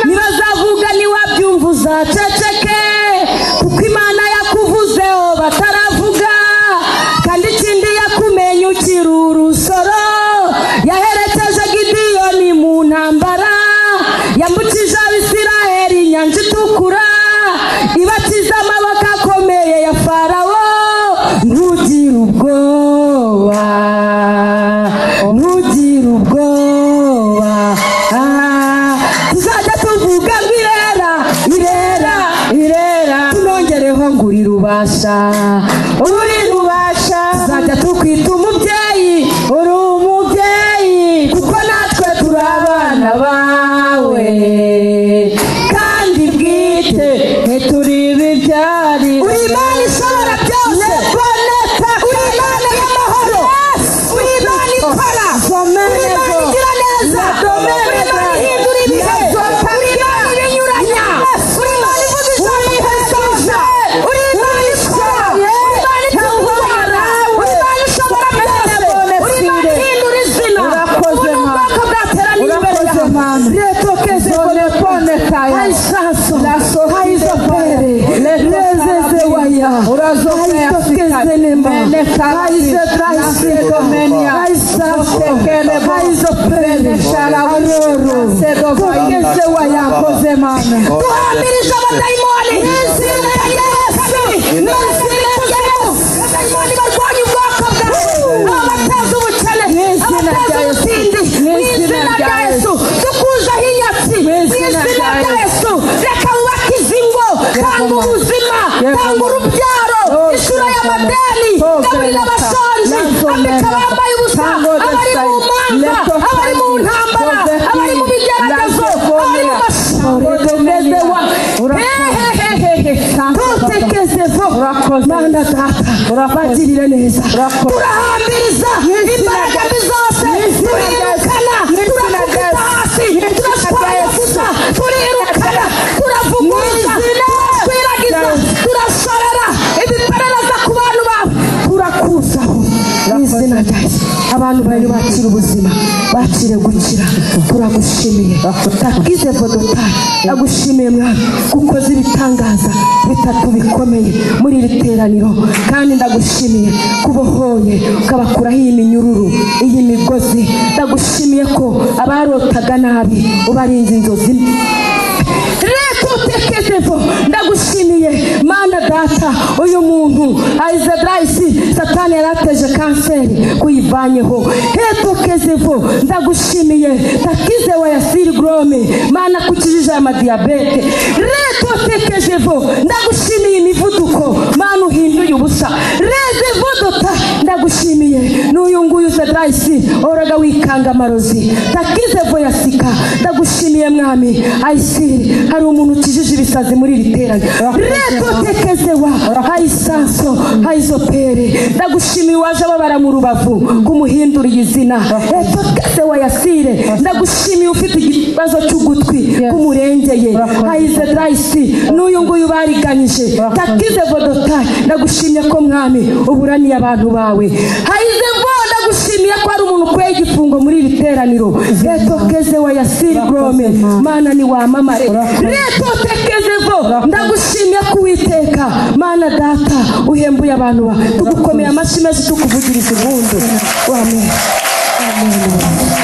nibazavuga niwabyumva uzaceceke, kuko Imana yakuvuzeho bataravuga, kandi ikindi yakumenye ukiri urusoro. Yaherekeje Gidiyoni mu ntambara, yambukije Abisirayeli inyanja itukura, ibatiza amaboko akomeye ya Farawo. Ntugire ubwoba, ntugire ubwoba. Tuzajya tuvuga ngo irera irera irera, tunongereho ngo uri rubasha, uri rubasha. Tuzajya tukwita umubyeyi, uri umubyeyi, kuko natwe turi abana bawe, kandi bwite ntituri ibibyarirane. Uri Imana ishobora byose, uri Imana y'amahoro, uri Imana ikora, uri Imana igira neza, uri Imana ihindura ibihe, uri Imana ibinyuranya, uri Imana ivuga ijambo ikarisohoza, uri Imana ikora, uri Imana itungura, uri Imana ishobora byose, uri Imana ihindura izina. Ubu ni ubwoko bwateraniye imbere yawe. Retokeze aisaso aizopere lezezewaya aitokezenema aizedraisidomenia aisaso aizopere aroro tokezewaya. Tuhamirije abadayimoni n'izina rya Yesu, n'izina rya Yesu. Abadayimoni barwanya ubwoko bwawe, abateza ubukene, abateza ubutindi, mu izina rya Yesu. Tukuzaho inyatsi mu izina rya Yesu. Reka wubake izi ngo, tanga ubuzima, tanga urubyaro, isura y'amadeni, gaburira abashonji, ambika abambaye ubusa, abari mu manza, abari mu ntambara, abari mu bigeragezo, abari mu tutekezevo. Mana data, bagirire neza. Turahambiriza imbaraga mbi zose, turirukana, turakubita hasi, turashwanyaguza, turirukana, turavuguruza, turatwiragiza, turashorera ibiperereza ku bantu bawe, turakuzaho mu izina rya Yesu. Abantu bari bakira ubuzima, bakire gukira. Turagushimiye takize vodotari, ndagushimiye Mwami kuko ibitangaza bitatu bikomeye muri iri teraniro, kandi ndagushimiye kubohoye ukabakuraho iyi minyururu, iyi migozi. Ndagushimiye ko abarotaga nabi ubarinze inzozi. Rekutekezevo, ndagushimiye Mana data, uyu muntu aizedraisi satani yarateje kanseri kuyivanyeho. Hetokezevo, ndagushimiye takize wa yasiri grome, Mana kukijije amadiyabete. Retotekezevo, ndagushimiye imivuduko umuvuduko Mana uhinduye ubusa rezevodota ndagushimiye n'uyu nguyu zedraisi oraga wikanga amarozi takize voyasika ndagushimiye mwami ayisiri hari umuntu ukijije ibisazi muri iri teraniro retotekezewa ayisanso ayizopere ndagushimiye waje ababara mu rubavu kumuhinduriye izina etokezewa yasire ndagushimiye ufite ikibazo cy'ugutwi kumurengeye ayizedraisi n'uyu nguyu bariganyije takize vodota ndagushimye ko mwami uburaniye abantu bawe hayizevo ndagushimiye ko ari umuntu ukwiye igifungo muri iri teraniro retokeze wa yasiri grome Mana ni wamamare retotekezevo ndagushimiye ko Uwiteka Mana data uhembuye abantu ba tugukomeye amashyi menshi tukuvugiriza impundu. Amen. Amen.